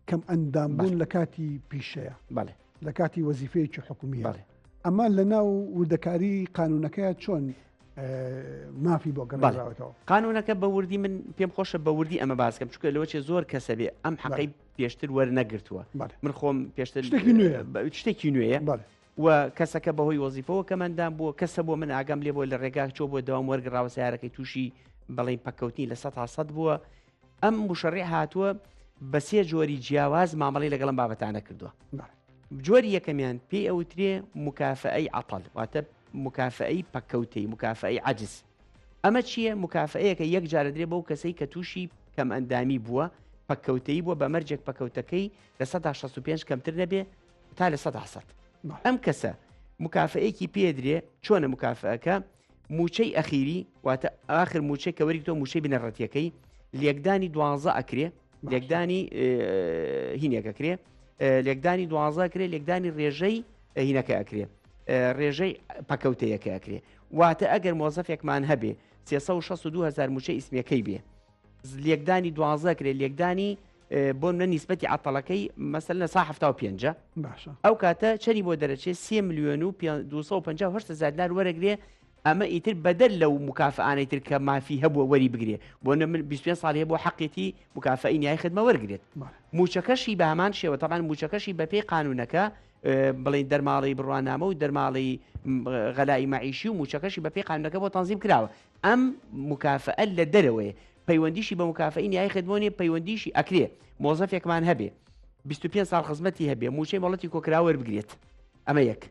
کەم ئەندام بوون لە کاتی پیشەیە. بەڵێ. لە کاتی وەزیفەیەکی حکومیە. بەڵێ. ئەمە لە ناو وردەکاری قانونەکەیە چۆن مافی بۆ گەڕێنراوەتەوە؟ قانونەکە بە وردی من پێم خۆشە بە وردی ئەمە باسکەم چونکە لەوە چێ زۆر کەسە بێ ئەم حەقەی پێشتر وەرنەگرتووە من خۆم پێشتر شتێکی نوێیە و کەسەکە بەهۆی وەزیفەوە کەمەندان بووە کەسە بۆ من ئاگام لێ بۆ لە ڕێگا چۆ بۆ داوام وەرگڕاوە سیارەکەی تووشی بەڵین پەکەوتنی لە 100 بووە ئەم مشەڕی هاتووە بە سێ جۆری جیاواز مامەڵی لەگەڵم بابەتانە کردووە جۆری یەکەمیان پێی ئەوترێ مکافەئەی عەتەل واتە مکافەئەی پەککەوتەی مکافەئەی عەجز ئەمە چییە مکافەئەیەکە یەک جارە درێ بەو کەسەی کە تووشی کەمئەندامی بووە پەککەوتەی بووە بە مەرجێک پەکەوتەکەی 65% کەمتر نەبێ تا 100% ئەم کەسە مکافەیەکی پێدرێ چۆنە مکافەکە موچەی ئەخیری واتە ئاخر موچەی کە وەری تۆ موچەی بنەڕەتیەکەی لێکدانی دوانزە ئەکرێ لێکدانی هینێک ئەکرێ لێکدانی دوانزە کرێ لێکدانی ڕێژەی هینەکە ئەکرێ ڕێژەی پەکەوتەیەکە ئەکرێ واتە ئەگەر مۆزەفێکمان هەبێ 362 هزار موچە ئیسمیەکەی بێ لێکدانی دوانزە کرێ لێکدانی بۆ منە نیسبەتی عەتەڵەکەی مەسەل لە سا 75 باشە ئەو کاتە چەنی بۆ دەرەچێ سێ ملیۆن و 258 هزار دینار وەرەگرێ ئەمە ئیتر بەدەر لەو مکافئانەی تر کە مافی هەبووە وەری بگرێ بۆ نە من 25 ساڵی هەبووە حەقێتی مکافئەی نیای خدمە وەرگێت موچەکەشی بە هەمان شێوە تەبان موچەکەشی بەپێی قانونەکە بڵین دەرماڵی بڕوانامە و دەرماڵی غەلائی مەعیشی و موچەکەشی بەپێی قانونەکە بۆ تەنزیم کراوە ئەم مکافئە لە دەرەوەیە پەیوەندیشی بە مکافەی نیای خدمەوە نیە پەیوەندیشی ئەکرێ مۆزەفێکمان هەبێ 25 ساڵ خزمەتی هەبێ موچەی مۆڵەتی کۆکرا وەربگرێت ئەمە یەک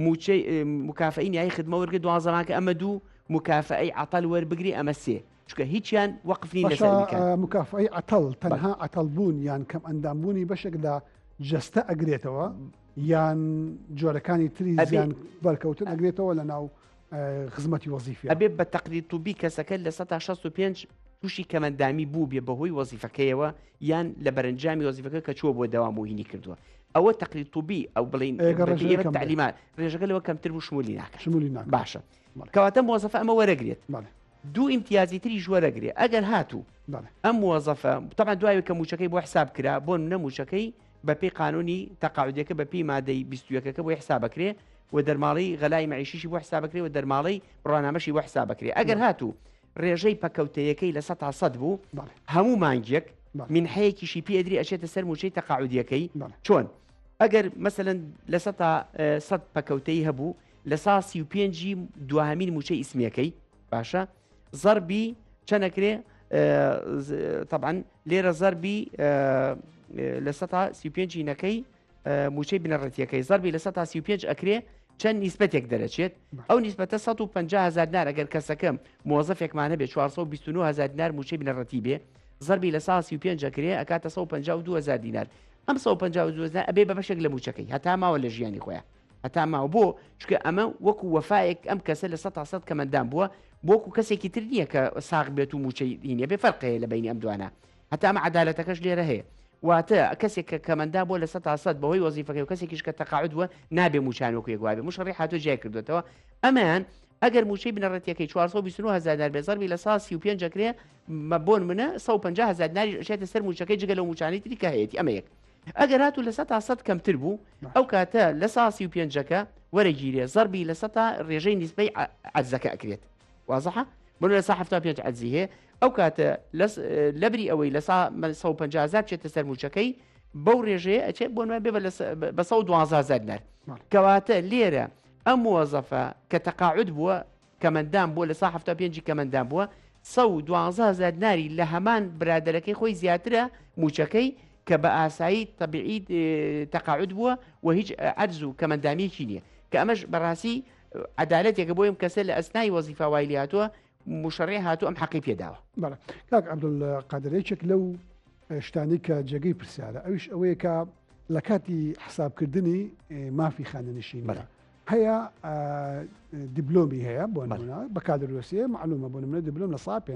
موچەی مکافەی نیای خدمە وەرگێت دوازدە مانگە ئەمە دوو مکافەی عەتەل وەربگری ئەمە سێ چونکە هیچیان وەقف نین لەسەر ئیمکان. مکافەی عەتەڵ تەنها عەتەڵ بوون یان کەم ئەندام بوونی بەشێک لە جەستە ئەگرێتەوە یان جۆرەکانی تری زیان بەرکەوتن ئەگرێتەوە لە ناو خزمەتی وەزیفی ئەبێ بە تەقریر طبی کەسەکە 65% تووشی کەمەندامی بوو بێ بەهۆی وەزیفەکەیەوە یان لە بەرەنجامی وەزیفەکە کە چووە بۆ دەوام و هینی کردووە ئەوە تەقریر طبی ئەو بڵین تعلیمات ڕێژەکە لەوە کەمتر بوو شمولی ناکە شمولی ناکە باشە کەواتە مۆزەفە ئەمە وەرەگرێت دوو ئیمتیازی تریش وەرەگرێ ئەگەر هاتوو ئەم مۆزەفە طبعا دوای کە موچەکەی بۆ حساب کرا بۆ نە موچەکەی بەپێی قانونی تەقاعودەکە بەپێی مادەی 21ەکە بۆی حسابەکرێ و دەرماڵەی غەلای مەعیشیشی بۆ حسابەکرێ و دەرماڵەی بڕوانامەشی بۆ حسابەکرێ ئەگەر هاتوو ڕێژەی پەکەوتەیەکەی 100% بوو هەموو مانگێک مینحەیەکیشی پێ ئەدری ئەچێتە سەر موچەی تەقاعودیەکەی چۆن ئەگەر مەسەلەن 100% پەکەوتەی هەبوو 35% دواهەمین موچەی ئیسمیەکەی باشە زەربی چەنەکرێ طبعا لێرە زەربی 35% نەکەی موچەی بنەڕەتیەکەی زەربی 35% ئەکرێ چەند نیسبەتێک دەرەچێت ئەو نیسبەتە 150 هزار دینار ئەگەر کەسەکەم مۆزەفێکمان هەبێ 429 هزار دینار موچەی بنەڕەتی بێ زەربی لە 35 ئەکرێ ئەکاتە 152 هزار دینار ئەم 152 هزار ئەبێ بە بەشێک لە موچەکەی هەتا ماوە لە ژیانی خۆیان هەتا ماوە بۆ چونکە ئەمە وەکو وەفایەک ئەم کەسە 100% کەمەندان بووە بۆکو کەسێکی تر نییە کە ساغ بێت و موچەی هینە بێ فەرق هەیە لە بینی ئەم دوانە هەتا ئەمە عەدالەتەکەش لێرە هەیە واتە کەسێک کە کەمەندا بووە 100% بەهۆی وەزیفەکەی و کەسێکیش کە تەقاعد بووە نابێ موچان وەکو یەک وابێ مشەڕی هاتووە جیای کردوێتەوە ئەمەیان ئەگەر موچەی بنەڕەتیەکەی 429 هزار دینار بێ زەربی 35% ئەکرێ بۆ نمونە 150 هزار دیناریش ئەچێتە سەر موچەکەی جگە لەو موچانەی تری کە هەیەتی ئەمە یەک ئەگەر هاتوو 100% کەمتر بوو ئەو کاتە 35%ەکە وەرەگیرێ زەربی لە سەتا ڕێژەی نیسبەی عەجزەکە ئەکرێت وازحە بۆ لە سا 75 عەجزی هەیە ئەو کاتە لەبری ئەوەی لە 150 هزار بچێتە سەر موچەکەی بەو ڕێژەیە ئەچێت بۆ نوێ بێ بە 112 هزار دینار کەواتە لێرە ئەم موەزەفە کە تەقاعد بووە کەمەندام بووە لە سا 75 کەمەندام بووە 112 هزار دیناری لە هەمان برادەرەکەی خۆی زیاترە موچەکەی کە بە ئاسایی تەبیعی تەقاعد بووە و هیچ عەجز و کەمەندامیەکی نییە کە ئەمەش بەڕاستی عەدالەتێکە بۆ ئەم کەسە لە ئەسنای وەزیفا وای لێهاتووە مشەڕێ هاتوو ئەم حەقی پێداوە. بەڵێ کاک عەبدولقادر یەکێک لەو شتانەی کە جێگەی پرسیارە ئەویش ئەوەیە کە لە کاتی حسابکردنی مافی خانەنشینی هەیە دیبلۆمی هەیە بۆ نمونە بەکالۆریۆسیە معلومە بۆ نمونە دیبلۆم لە سا پێ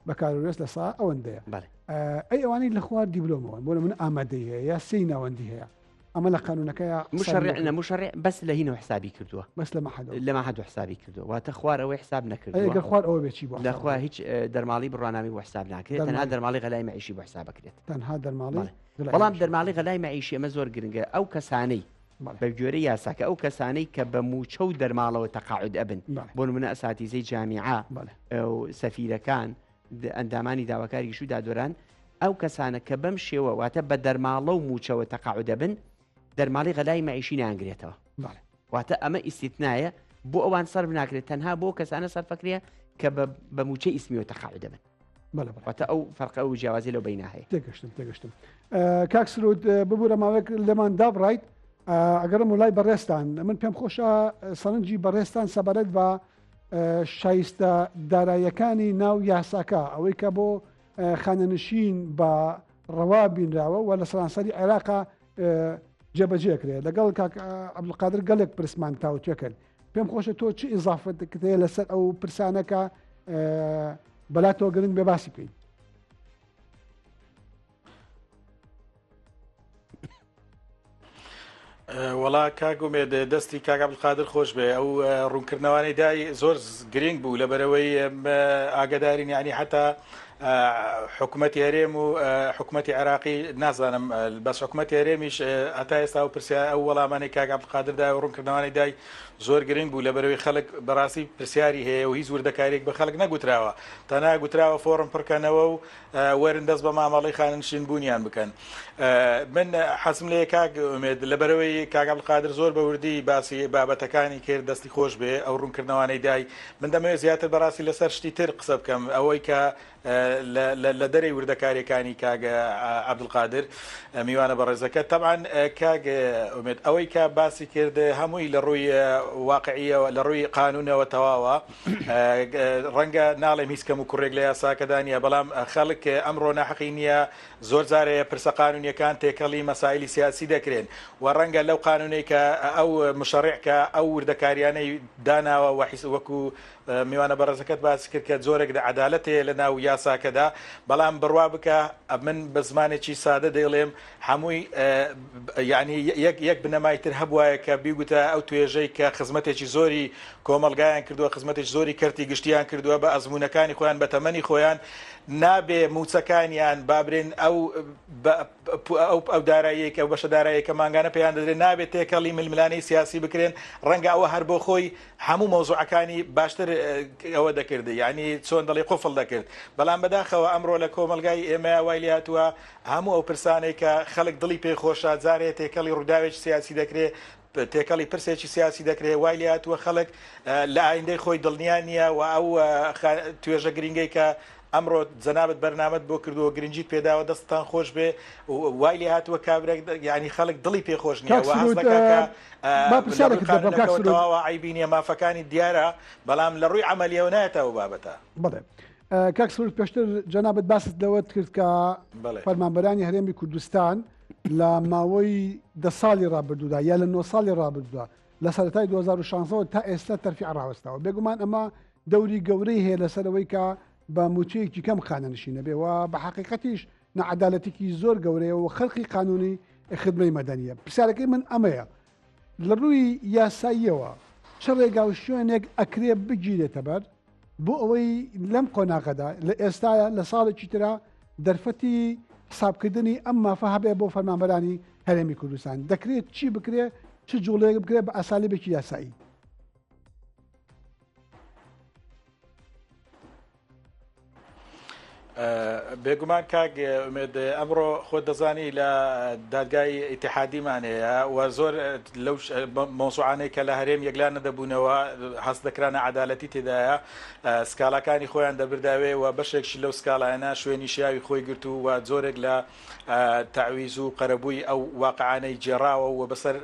بەکالۆریۆس لە سا ئەوەندەیە ئەی ئەوانەی لە خوار دیبلۆمەوە بۆ من ئامادەی هەیە یا سێی ناوەندی هەیە ئەمە لە قانونەکەی مشەڕع نە مشەڕع بەس لە هینەوە حسابی کردووە بەس لە مەحەد لە مەحەد حسابی کردووە واتە خوار ئەوەی حساب نەکردووە ئەگەر خوار ئەوە بێ چی بۆ لە خوا هیچ دەرماڵی بڕوانامەی بۆ حساب ناکرێت تەنها دەرماڵی غەلای مەعیشی بۆ حساب بکرێت تەنها دەرماڵی بەڵام دەرماڵی غەلای مەعیشی ئەمە زۆر گرنگە ئەو کەسانەی بە گوێرەی یاساکە ئەو کەسانەی کە بە مووچە و دەرماڵەوە تەقاعد ئەبن بۆ نمونە ئەساتیزەی جامیعە و سەفیرەکان ئەندامانی داواکاری گشتی و دادوەران ئەو کەسانە کە بەم شێوە واتە بە دەرماڵە و مووچەوە تەقاعد دەبن دەرماڵی غەلای مەعیشی نانگرێتەوە واتە ئەمە ئیسیتنایە بۆ ئەوان سەرف ناکرێت تەنها بۆ کەسانە سەرفەکرێ کە بە مووچەی ئیسمیەوە تەقاعد دەبن واتە ئەو فەرقە و جیاوازی لەو بینە هەیە تێگەشتم تێگەشتم کاک سرود ببوورە ماوەیەک لێمان دابڕایت ئەگەرم و لای بەڕێستان من پێم خۆشە سەرنجی بەڕێستان سەبارەت بە شایستە داراییەکانی ناو یاساکە، ئەوەی کە بۆ خانەنشین بە ڕەوا بینراوە و لە سەرانسەری عێراقا جێبەجێ کرێت. لەگەڵ کاک عەبدولقادر گەلێک پرسمان تاوتوێ کرد. پێم خۆشە تۆ چ ئیزافەتێکت هەیە لەسەر ئەو پرسانە کە بەلاتەوە گرنگ بێ باسی بکەین. وەڵا کاک ئومێد دەستی کاک عەبدولقادر خۆش بێ ئەو ڕوونکردنەوانەی دای زۆر گرنگ بوو لەبەرەوەی ئاگدارین یعنی حتا حکوومەتی هەرێم و حکوومەتی عێراقی نازانم بەس حکوومەتی هەرێمیش هەتا ئێستا و پرسیار ئەو وەڵامانەی کاک عەبدولقادر دای و ڕوونکردنەوانەی دای زۆر گرنگ بوو لەبەرەوەی خەڵک بەڕاستی پرسیاری هەیە و هیچ وردەکاریێک بە خەڵک نەگوتراوە تەنها گوتراوە فۆڕم پڕکەنەوە و وەرن دەست بە مامەڵەی خانەنشین بوونیان بکەن. من حەزم لێیە کاک ئومێد لەبەرئەوەی کاک عەبدولقادر زۆر بە وردی باسی بابەتەکانی کرد دەستی خۆش بێ ئەو ڕوونکردنەوانەی دای من دەمەوێت زیاتر بەڕاستی لەسەر شتی تر قسە بکەم ئەوەی کە لە دەرەی وردەکاریەکانی کاک عەبدولقادر میوانە بەڕێزەکە تەبعەن کاک ئومێد ئەوەی کە باسی کرد هەمووی لە ڕووی واقعیەوە لە ڕووی قانونەوە تەواوە ڕەنگە ناڵێم هیچ کەم و کوڕێک لە یاساکەدا نییە، بەڵام خەڵک ئەمڕۆ ناحەقی نییە، زۆر جار هەیە پرسە قانوونییەکان تێکەڵی مەسایلی سیاسی دەکرێن و ڕەنگە لەو قانوونەی کە ئەو مشەڕیع کە ئەو وردەکارییانەی داناوە و حیز وەکوو میوانە بەڕێزەکەت باسی کرد کە جۆرێک لە عەدالەت هەیە لە ناو یاساکەدا، بەڵام بڕوا بکە من بە زمانێکی سادە دەیڵێم هەمووی یانی یەک یەک بنەمای تر هەبوایە کە بیگوتایە ئەو توێژەی کە خزمەتێکی زۆری کۆمەڵگایان کردووە خزمەتێکی زۆری کەرتی گشتیان کردووە بە ئەزموونەکانی خۆیان بە تەمەنی خۆیان نابێ مووچەکانیان بابرێن ئەو ئەو ئەو داراییەی کە بەشە داراییەکە مانگانە پێیان دەدرێت نابێت تێکەڵی ململانێی سیاسی بکرێن ڕەنگە ئەوە هەر بۆ خۆی هەموو مەوزوعەکانی باشتر ئەوە دەکرد یعنی چۆن دەڵی قفڵ دەکرد بەڵام بەداخەوە ئەمڕۆ لە کۆمەلگای ئێمە وای لێهاتووە هەموو ئەو پرسانەی کە خەڵک دڵی پێ خۆشە جارێ تێکەڵی ڕووداوێکی سیاسی دەکرێ، تێکەڵی پرسێکی سیاسی دەکرێ، وای لێهاتووە خەڵک لە ئایندەی خۆی دڵنیا نییە و ئەو توێژە گرینگەی کە ئەمڕۆ جەنابت بەرنامەت بۆ کردووە گرنگیت پێداوە دەستتان خۆش بێ وای لێهاتووە کابرا یانی خەڵک دڵی پێ خۆش نییە و هەست دەکا کە لە ڕووی قانوونەکەوە تەواوە عەیبی نییە مافەکانی دیارە بەڵام لە ڕووی عەمەلییەوە نایەتە ئەو بابەتە. بەڵێ. کاک سرود پێشتر جەنابت باست لەوەت کرد کە فەرمانبەرانی هەرێمی کوردستان لە ماوەی دە ساڵی ڕابردوودا یا لە 9 ساڵی ڕابردوودا لە سەرەتای 2016 تا ئێستا تەرفیع ڕاوەستاوە بێگومان ئەمە دەوری گەورەی هەیە لەسەرەوەی کە بە موچەیەکی کەم خانەنشینە بێ و بە حقیقەتیش نەعەدالەتێکی زۆر گەورەیە و خەرقی قانونی خدمەی مەدەنیە پرسیارەکەی من ئەمەیە لە ڕووی یاساییەوە چ ڕێگا و شوێنێک ئەکرێ بگیرێتە بەر بۆ ئەوەی لەم قۆناغەدا لە ئێستایا لە ساڵێکی ترا دەرفەتی حسابکردنی ئەم مافە هەبێ بۆ فەرمانبەرانی هەرێمی کوردستان دەکرێت چی بکرێ چ جوڵەیەک بکرێت بە ئەسالیبێکی یاسایی؟ بێگومان کاک ئومێد ئەمڕۆ خۆت دەزانی لە دادگای ئیتحادیمان هەیە و زۆر لەو مەوزوعانەی کە لە هەرێم یەکلا نەدەبوونەوە هەست دەکرا ناعەدالەتی تێدایە سکاڵاکانی خۆیان دەبرداوێ و بەشێکش لەو سکاڵایانە شوێنی شیاوی خۆی گرت و جۆرێک لە تەعویز و قەرەبووی ئەو واقعانەی گێڕاوە و بەسەر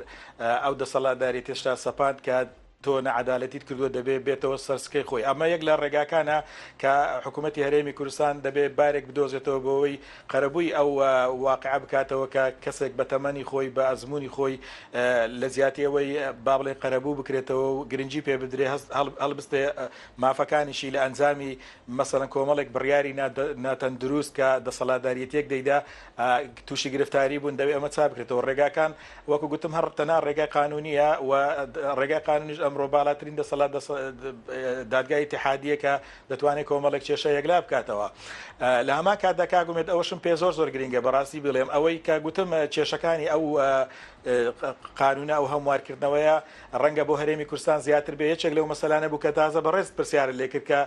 ئەو دەسەڵاتداریەتیشدا سەپاند کە تۆ ناعەدالەتیت کردووە دەبێ بێتەوە سەر سکەی خۆی. ئەمە یەک لە ڕێگاکانە کە حکوومەتی هەرێمی کوردستان دەبێ بارێک بدۆزێتەوە بۆ ئەوەی قەرەبووی ئەو واقعە بکاتەوە کە کەسێک بە تەمەنی خۆی، بە ئەزموونی خۆی لە جیاتی ئەوەی با بڵێین قەرەبوو بکرێتەوە و گرنگی پێ بدرێ هەست هەڵبستێ مافەکانیشی لە ئەنجامی مەسەلەن کۆمەڵێک بڕیاری ناتەندروست کە دەسەڵاتداریەتیەک دەیدا تووشی گرفتاری بوون دەبێ ئەمە چاک بکرێتەوە. ڕێگاکان وەکو گوتم هەر تەنها ڕێگای قانونیە و ڕێگای قانونیش ئەمڕۆ باڵاترین دەسەڵات دادگای ئیتیحادیە کە دەتوانێت کۆمەڵێک کێشە یەکلا بکاتەوە. لە هەمان کاتدا کاک ئومێد ئەوەشم پێ زۆر زۆر گرنگە بەڕاستی بڵێم ئەوەی کە گوتم کێشەکانی ئەو قانونە ئەو هەموارکردنەوەیە ڕەنگە بۆ هەرێمی کوردستان زیاتر بێ یەکێک لەو مەسەلانە بوو کە تازە بەڕێزت پرسیارت لێ کرد کە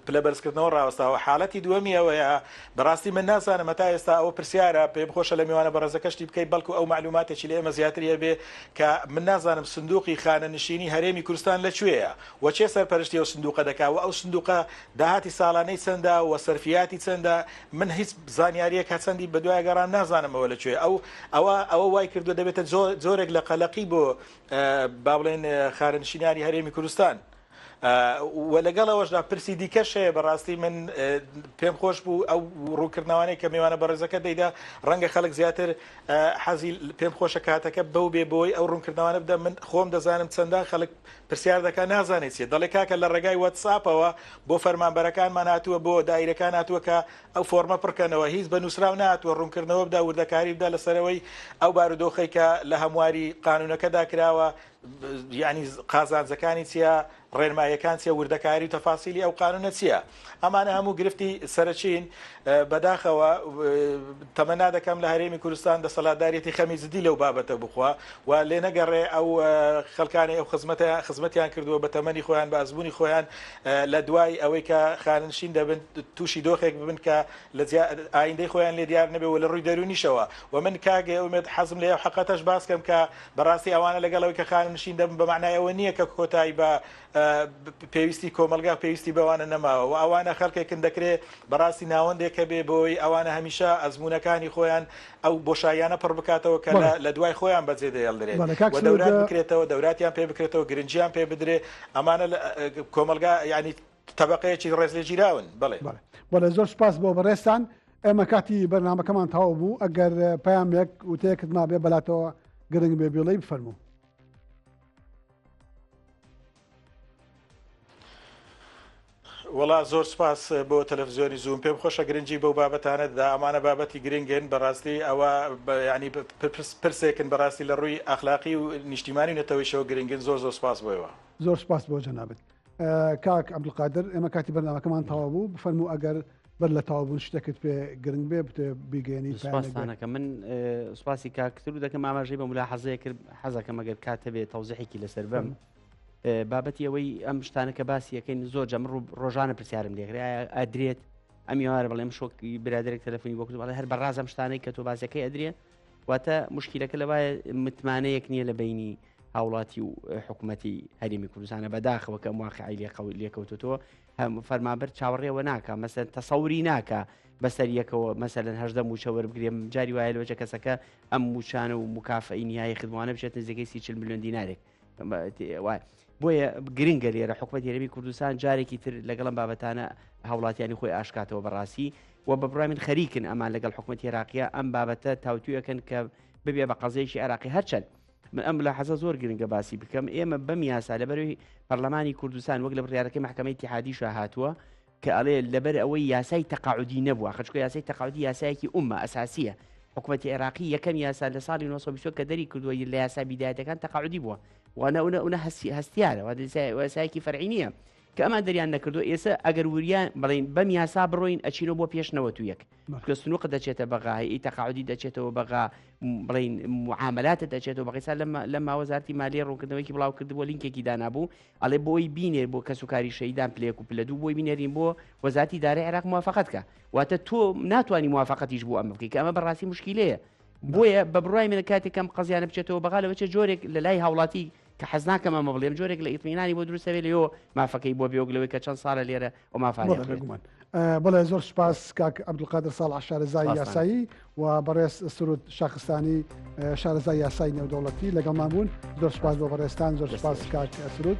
پلە بەرزکردنەوە ڕاوەستاوە. حاڵەتی دووەمی ئەوەیە، بەڕاستی من نازانم هەتا ئێستا ئەوە پرسیارە، پێم خۆشە لە میوانە بەڕێزەکەشتی بکەی بەڵکو ئەو مەعلوماتێکی لە ئێمە زیاتری هەبێ کە من نازانم سندوقی خانەنشینی هەرێمی کوردستان لە کوێیە و کێ سەرپەرشتی ئەو سندوقە دەکا و ئەو سندوقە داهاتی ساڵانەی چەندە و سەرفیاتی چەندە من هیچ زانیاریەک هەرچەندی بەدوای گەڕام نازانم ئەوە لە کوێیە ئەو ئەوە ئەوە وای کردووە دەبێتە جۆرێک لە قەلەقی بۆ با بڵێن خانەنشینانی هەرێمی کوردستان. و لەگەڵ ئەوەشدا پرسی دیکەش هەیە بەڕاستی من پێم خۆش بوو ئەو ڕوونکردنەوانەی کە میوانە بەڕێزەکە دەیدا ڕەنگە خەڵک زیاتر حەزی پێم خۆشە کاتەکە بەو بێ بۆی ئەو ڕوونکردنەوانە بدە من خۆم دەزانم چەندان خەڵک پرسیار دەکات نازانێت چیە دەڵێ کاکە لە ڕێگای وەتساپەوە بۆ فەرمانبەرەکانمان هاتووە بۆ دایرەکان هاتووە کە ئەو فۆرمە پڕکەنەوە هیچ بە نووسراو نهاتووە ڕوونکردنەوە بدا وردەکاری بدا لەسەرەوەی ئەو بارودۆخەی کە لە هەمواری قانونەکەدا کراوە یانی قازانجەکانی چیە، ڕێنماییەکان چیە، وردەکاری و تەفاسیلی ئەو قانونە چیە؟ ئەمانە هەموو گرفتی سەرەکین. بەداخەوە تەمەنا دەکەم لە هەرێمی کوردستان دەسەلاتداریەتی خەمی جدی لەو بابەتە بخوا و لێنەگەڕێ ئەو خەڵکانی ئەو خزمەتە خزمەتیان کردووە بە تەمەنی خۆیان بە ئەزموونی خۆیان لە دوای ئەوەی کە خانەنشین دەبن تووشی دۆخێک ببن کە لە ئایندەی خۆیان لێ دیار نەبێ و لە ڕووی دەروونیشەوە و من کاک ئومێد حەزم لێیە ئەو حەقەتەش باس کەم کە بەڕاستی ئەوانە لەگەڵ ئەوەی کە خانەنشین دەبن بە مەعنای ئەوە نییە کە کۆتایی بە پێویستی کۆمەڵگا پێویستی بەوانە نەماوە و ئەوانە خەڵکێکن دەکرێ بەڕاستی ناوەندێک هەبێ بۆی ئەوانە هەمیشە ئەزموونەکانی خۆیان ئەو بۆشاییانە پڕ بکاتەوە کە لە دوای خۆیان بەجێ دەهێڵدرێت و دەورات بکرێتەوە دەوراتیان پێ بکرێتەوە گرنگیان پێ بدرێ ئەمانە کۆمەڵگا یعنی تەبەقەیەکی ڕێزلێگیراون بەڵێ. بەڵێ زۆر سوپاس بۆ بەڕێزتان ئێمە کاتی بەرنامەکەمان تەواو بوو ئەگەر پەیامێک وتەیەکت مابێ بەلاتەوە گرنگ بێ بیڵێی بفەرموو. وەڵا زۆر سپاس بۆ تەلەفزیۆنی زووم پێم خۆشە گرنگی بەو بابەتانە دا ئەمانە بابەتی گرنگن بەڕاستی ئەوە ینی پرسێکن بەڕاستی لە ڕووی ئەخلاقی و نیشتیمانی و نەتەوەیشەوە گرنگن زۆر زۆر سپاس بۆیەوە. زۆر سپاس بۆ جەنابت. کاک عەبدولقادر ئێمە کاتی بەرنامەکەمان تەواو بوو بفەرموو ئەگەر بەر لە تەواو بوون شتێکت پێ گرنگ بێ بتێ بیگەێنی سپاسانەکە من سپاسی کاکتر و دەکەم ئاماژەی بە ملاحەزەیە کرد حەزەکەم ئەگەر کات هەبێ تەوزیحێکی لەسەر بم بابەتی ئەوەی ئەم شتانە کە باسی یەکەین زۆر جەم ڕۆژانە پرسیارم لێکرێ ئەدرێت ئەم یوارە بڵێم شۆک برادێک تەلەفۆنی بۆ کرد بەڵێ هەر بەڕازم شتانەی کە تۆ باسەکەی ئەدرێ واتە مشکلەکە لەوایە متمانەیەک نییە لە بینی هاوڵاتی و حکومەتی هەرێمی کوردستانە بەداخەوە کە ئەم واقعی لێکەوتوتەوە هەم فەرمانبەر چاوەڕێوە ناکە مەسەن تەسەوری ناکە بەسەر یەکەوە مەسەلەن هەدە موچە وەربگرێم جاری وایە لەوەجە کەسەکە ئەم موچانە و مکافەی نهایی خدمانە بچێت نزیکەی 30 میلیۆن دینارێک وایە بۆیە گرنگە لێرە حکومەت هەرێمی کوردستان جارێکی تر لەگەڵم بابەتانە هاوڵاتیانی خۆی ئاشکاتەوە بەڕاستی و بە بڕای من خەریکن ئەمان لەگەڵ حکومەتی عێراقیە ئەم بابەتە تاوتوێکن کە ببێ بە قەزەیەکی عێراقی هەرچەند من ئەم ملاحەزە زۆر گرنگە باسی بکەم ئێمە بەم یاسا لەبەروی پەرلەمانی کوردستان وەک لە بڕیارەکەی محکمەی ئیتیحادیشا هاتووە کە ئەڵێ لەبەر ئەوەی یاسای تەقاعودی نەبووە خەچکە یاسای تەقاعودی یاسایەکی ئومە ئەساسیە حکوومەتی عێراقی یەکەم یاسا لە ساڵی 1920 کە دەری کردووە لە یاسا بیدایەتەکان تەقاعودی بووە وانە ئەونە ئەونە هەستی هەستیارە واتە یاسایەکی فەرعی نییە. کە ئەمان دەریان نەکردو ئێستا ئەگەر وریان بڵین بەم یاسا بڕۆین ئەچینەوە بۆ پێش 91 کە سنووق دەچێتە بەغا هەیئەی تەقاعودی دەچێتەوە بەغا بڵین معاملاتە دەچێتەوە بەغیسا لەمە لەم ماوە وەزارەتی مالیە ڕوونکردنەوەیکی بڵاو کردبووە لینکێکی دانابوو ئەڵێ بۆی بینێر بۆ کەسوکاری شەهیدان پلەیەک و پلە دوو بۆی بینێرین بۆ وەزارەتی دارای عێراق موافقەت کە واتە تۆ ناتوانانی موافقەتیش بۆ ئەمە بکەی کە ئەمە بەڕاستی مشکیلەیە بۆیە بە بڕای من کاتێک کەم قەزیانە بچێتەوە بەغا لەوە چێ جۆرێک لە لای هاوڵاتی کە حەز ناکەم ئەمە بڵێم جۆرێک لە ئیتمینانی بۆ دروست ئەبێ لەوێوە مافەکەی بۆ بێ وەک لەوەی کە چەند ساڵە لێرە ئەو مافانەی بەڵێ ئەخورێت. بێگومان. بەڵێ زۆر سوپاس کاک عەبدولقادر ساڵح شارەزای سوپاستان. یاسایی و بەڕێز سرود شاخستانی شارەزای یاسای نێودەوڵەتی لەگەڵمان بوون زۆر سوپاس بۆ بەڕێزتان زۆر دەستی سوپاس خۆش. کاک سرود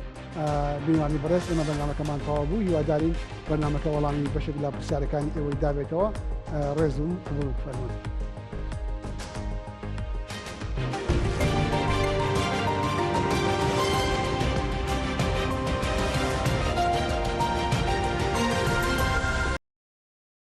میوانی بەڕێز ئێمە بەرنامەکەمان تەواو بوو هیوادارین بەرنامەکە وەڵامی بەشێک لە پرسیارەکانی ئێوەی دابێتەوە ڕێزم قبوڵ بفەرموون.